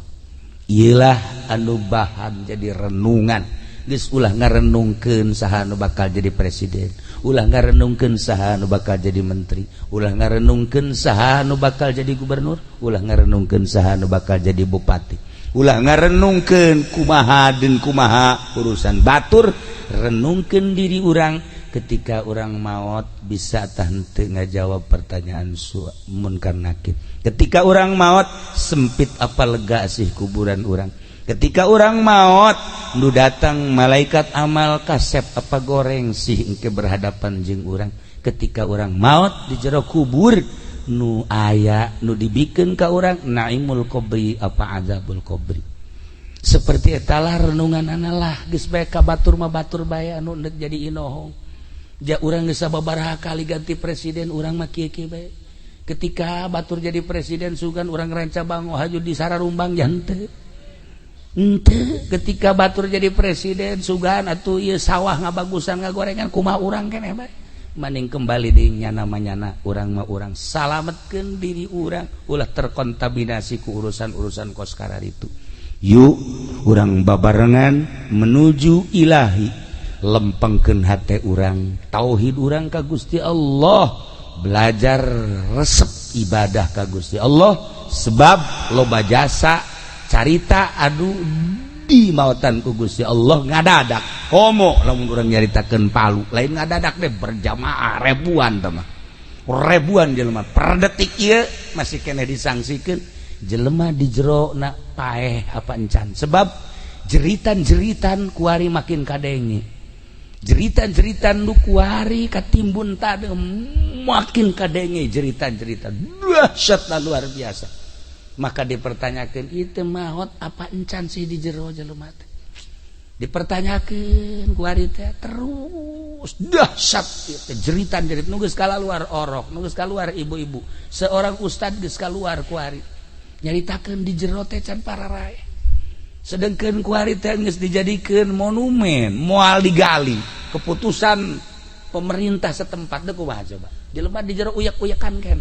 Iyalah anu bahan jadi renungan. Geus, ulah ngarenungkeun saha anu bakal jadi presiden, ulah ngarenungkeun saha anu bakal jadi menteri, ulah ngarenungkeun saha anu bakal jadi gubernur, ulah ngarenungkeun saha anu bakal jadi bupati, ulah ngarenungkeun kumaha dan kumaha urusan batur. Renungkeun diri urang. Ketika urang maut, bisa tah henteu ngajawab pertanyaan su munkar nakir? Ketika urang maut, sempit apa lega sih kuburan urang? Ketika urang maut, nu datang malaikat amal kasep apa goreng sih engke berhadapan jeung urang? Ketika urang maut di jero kubur, nu aya nu dibikeun ka urang naimul qabri apa azabul qabri? Seperti etalah renungan analah. Geus bae ka batur mah, batur bae anu endek jadi inohong. Ja urang geus sababaraha kali ganti presiden, urang mah kieu-kieu bae. Ketika batur jadi presiden, sugan urang ranca bango haju di sararumbang jante. Ente ketika batur jadi presiden, sugan atuh ieu sawah ngabagusan, ngagorengan, kumaha urang keneh bae. Maning kembali di nyana manyana, urang mah urang salametkeun diri urang, ulah terkontaminasi ku urusan-urusan kos itu. Yuk, urang babarengan menuju ilahi. Lempengkeun hate urang, tauhid urang ka Gusti Allah, belajar resep ibadah ka Gusti Allah, sebab loba jasa carita aduh di mautan ku Gusti Allah ngadadak. Komo lamun urang nyaritakeun Palu, lain ngadadak deh, berjamaah ribuan mah, ribuan jelema per detik ieu masih kena disangsikan jelema di jero na paeh apa encan, sebab jeritan-jeritan kuari makin kadenge, jeritan-jeritan nu kuari katimbun tadi makin kadenge, jeritan-jeritan dahsyat luar biasa. Maka dipertanyakan, itu maut apa encan sih di jero jelema teh? Dipertanyakan kuari teh terus dahsyat itu jeritan jerit nu geus keluar orok, nu geus keluar ibu-ibu, seorang ustad geus keluar kuari nyaritakeun di jero teh can pararae. Sedangkan kuari teh geus dijadikeun monumen, moal digali, keputusan pemerintah setempat deh. Kumaha coba jelema di jero uyak-uyakan kan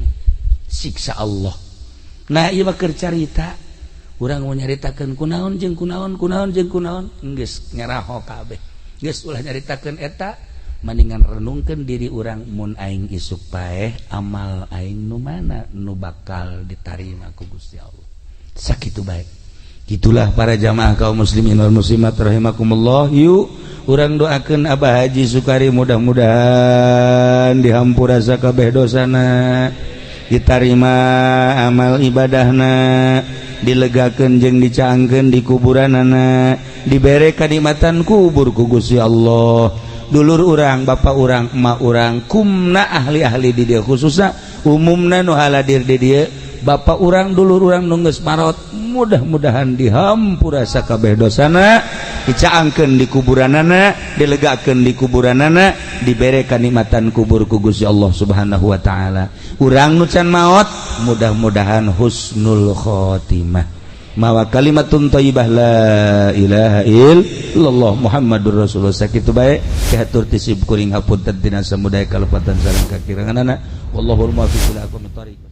siksa Allah. Nah, ieu mah keur carita, urang mau nyaritakeun kunaon jeung kunaon, kunaon jeung kunaon, geus nyaraho kabeh. Geus, ulah nyaritakeun eta, mendingan renungkeun diri urang. Mun aing isuk paeh, amal aing nu mana nu bakal ditarima ku Gusti Allah? Sakitu bae. Gitulah, para jamaah kaum muslimin wal muslimat rahimakumullah. Yuk, urang doakeun Abah Haji Sukari, mudah-mudahan dihampura sakabeh dosana, ditarima amal ibadahna, dilegakeun jeung dicaangkeun di kuburanana, dibere kanikmatan kubur ku Gusti Allah. Dulur urang, bapak urang, emak urang, kumna ahli-ahli di dieu, khususnya umumna nu haladir di dieu, bapak urang, dulur urang nu geus marot, mudah-mudahan dihampura sakabeh dosana, dicaangkeun di kuburanana, dilegakeun di kuburanana, dibere kanikmatan kubur ku Gusti Allah Subhanahu wa taala. Urang nu can maot, mudah-mudahan husnul khotimah, mawa kalimatun thayyibah, la ilaha illallah Muhammadur Rasulullah. Sakitu bae kahatur ti sim kuring, hapunten tina samudaya kalepatan sareng kakiranganana. Wallahul muwaffiq ila aqwamit thariq.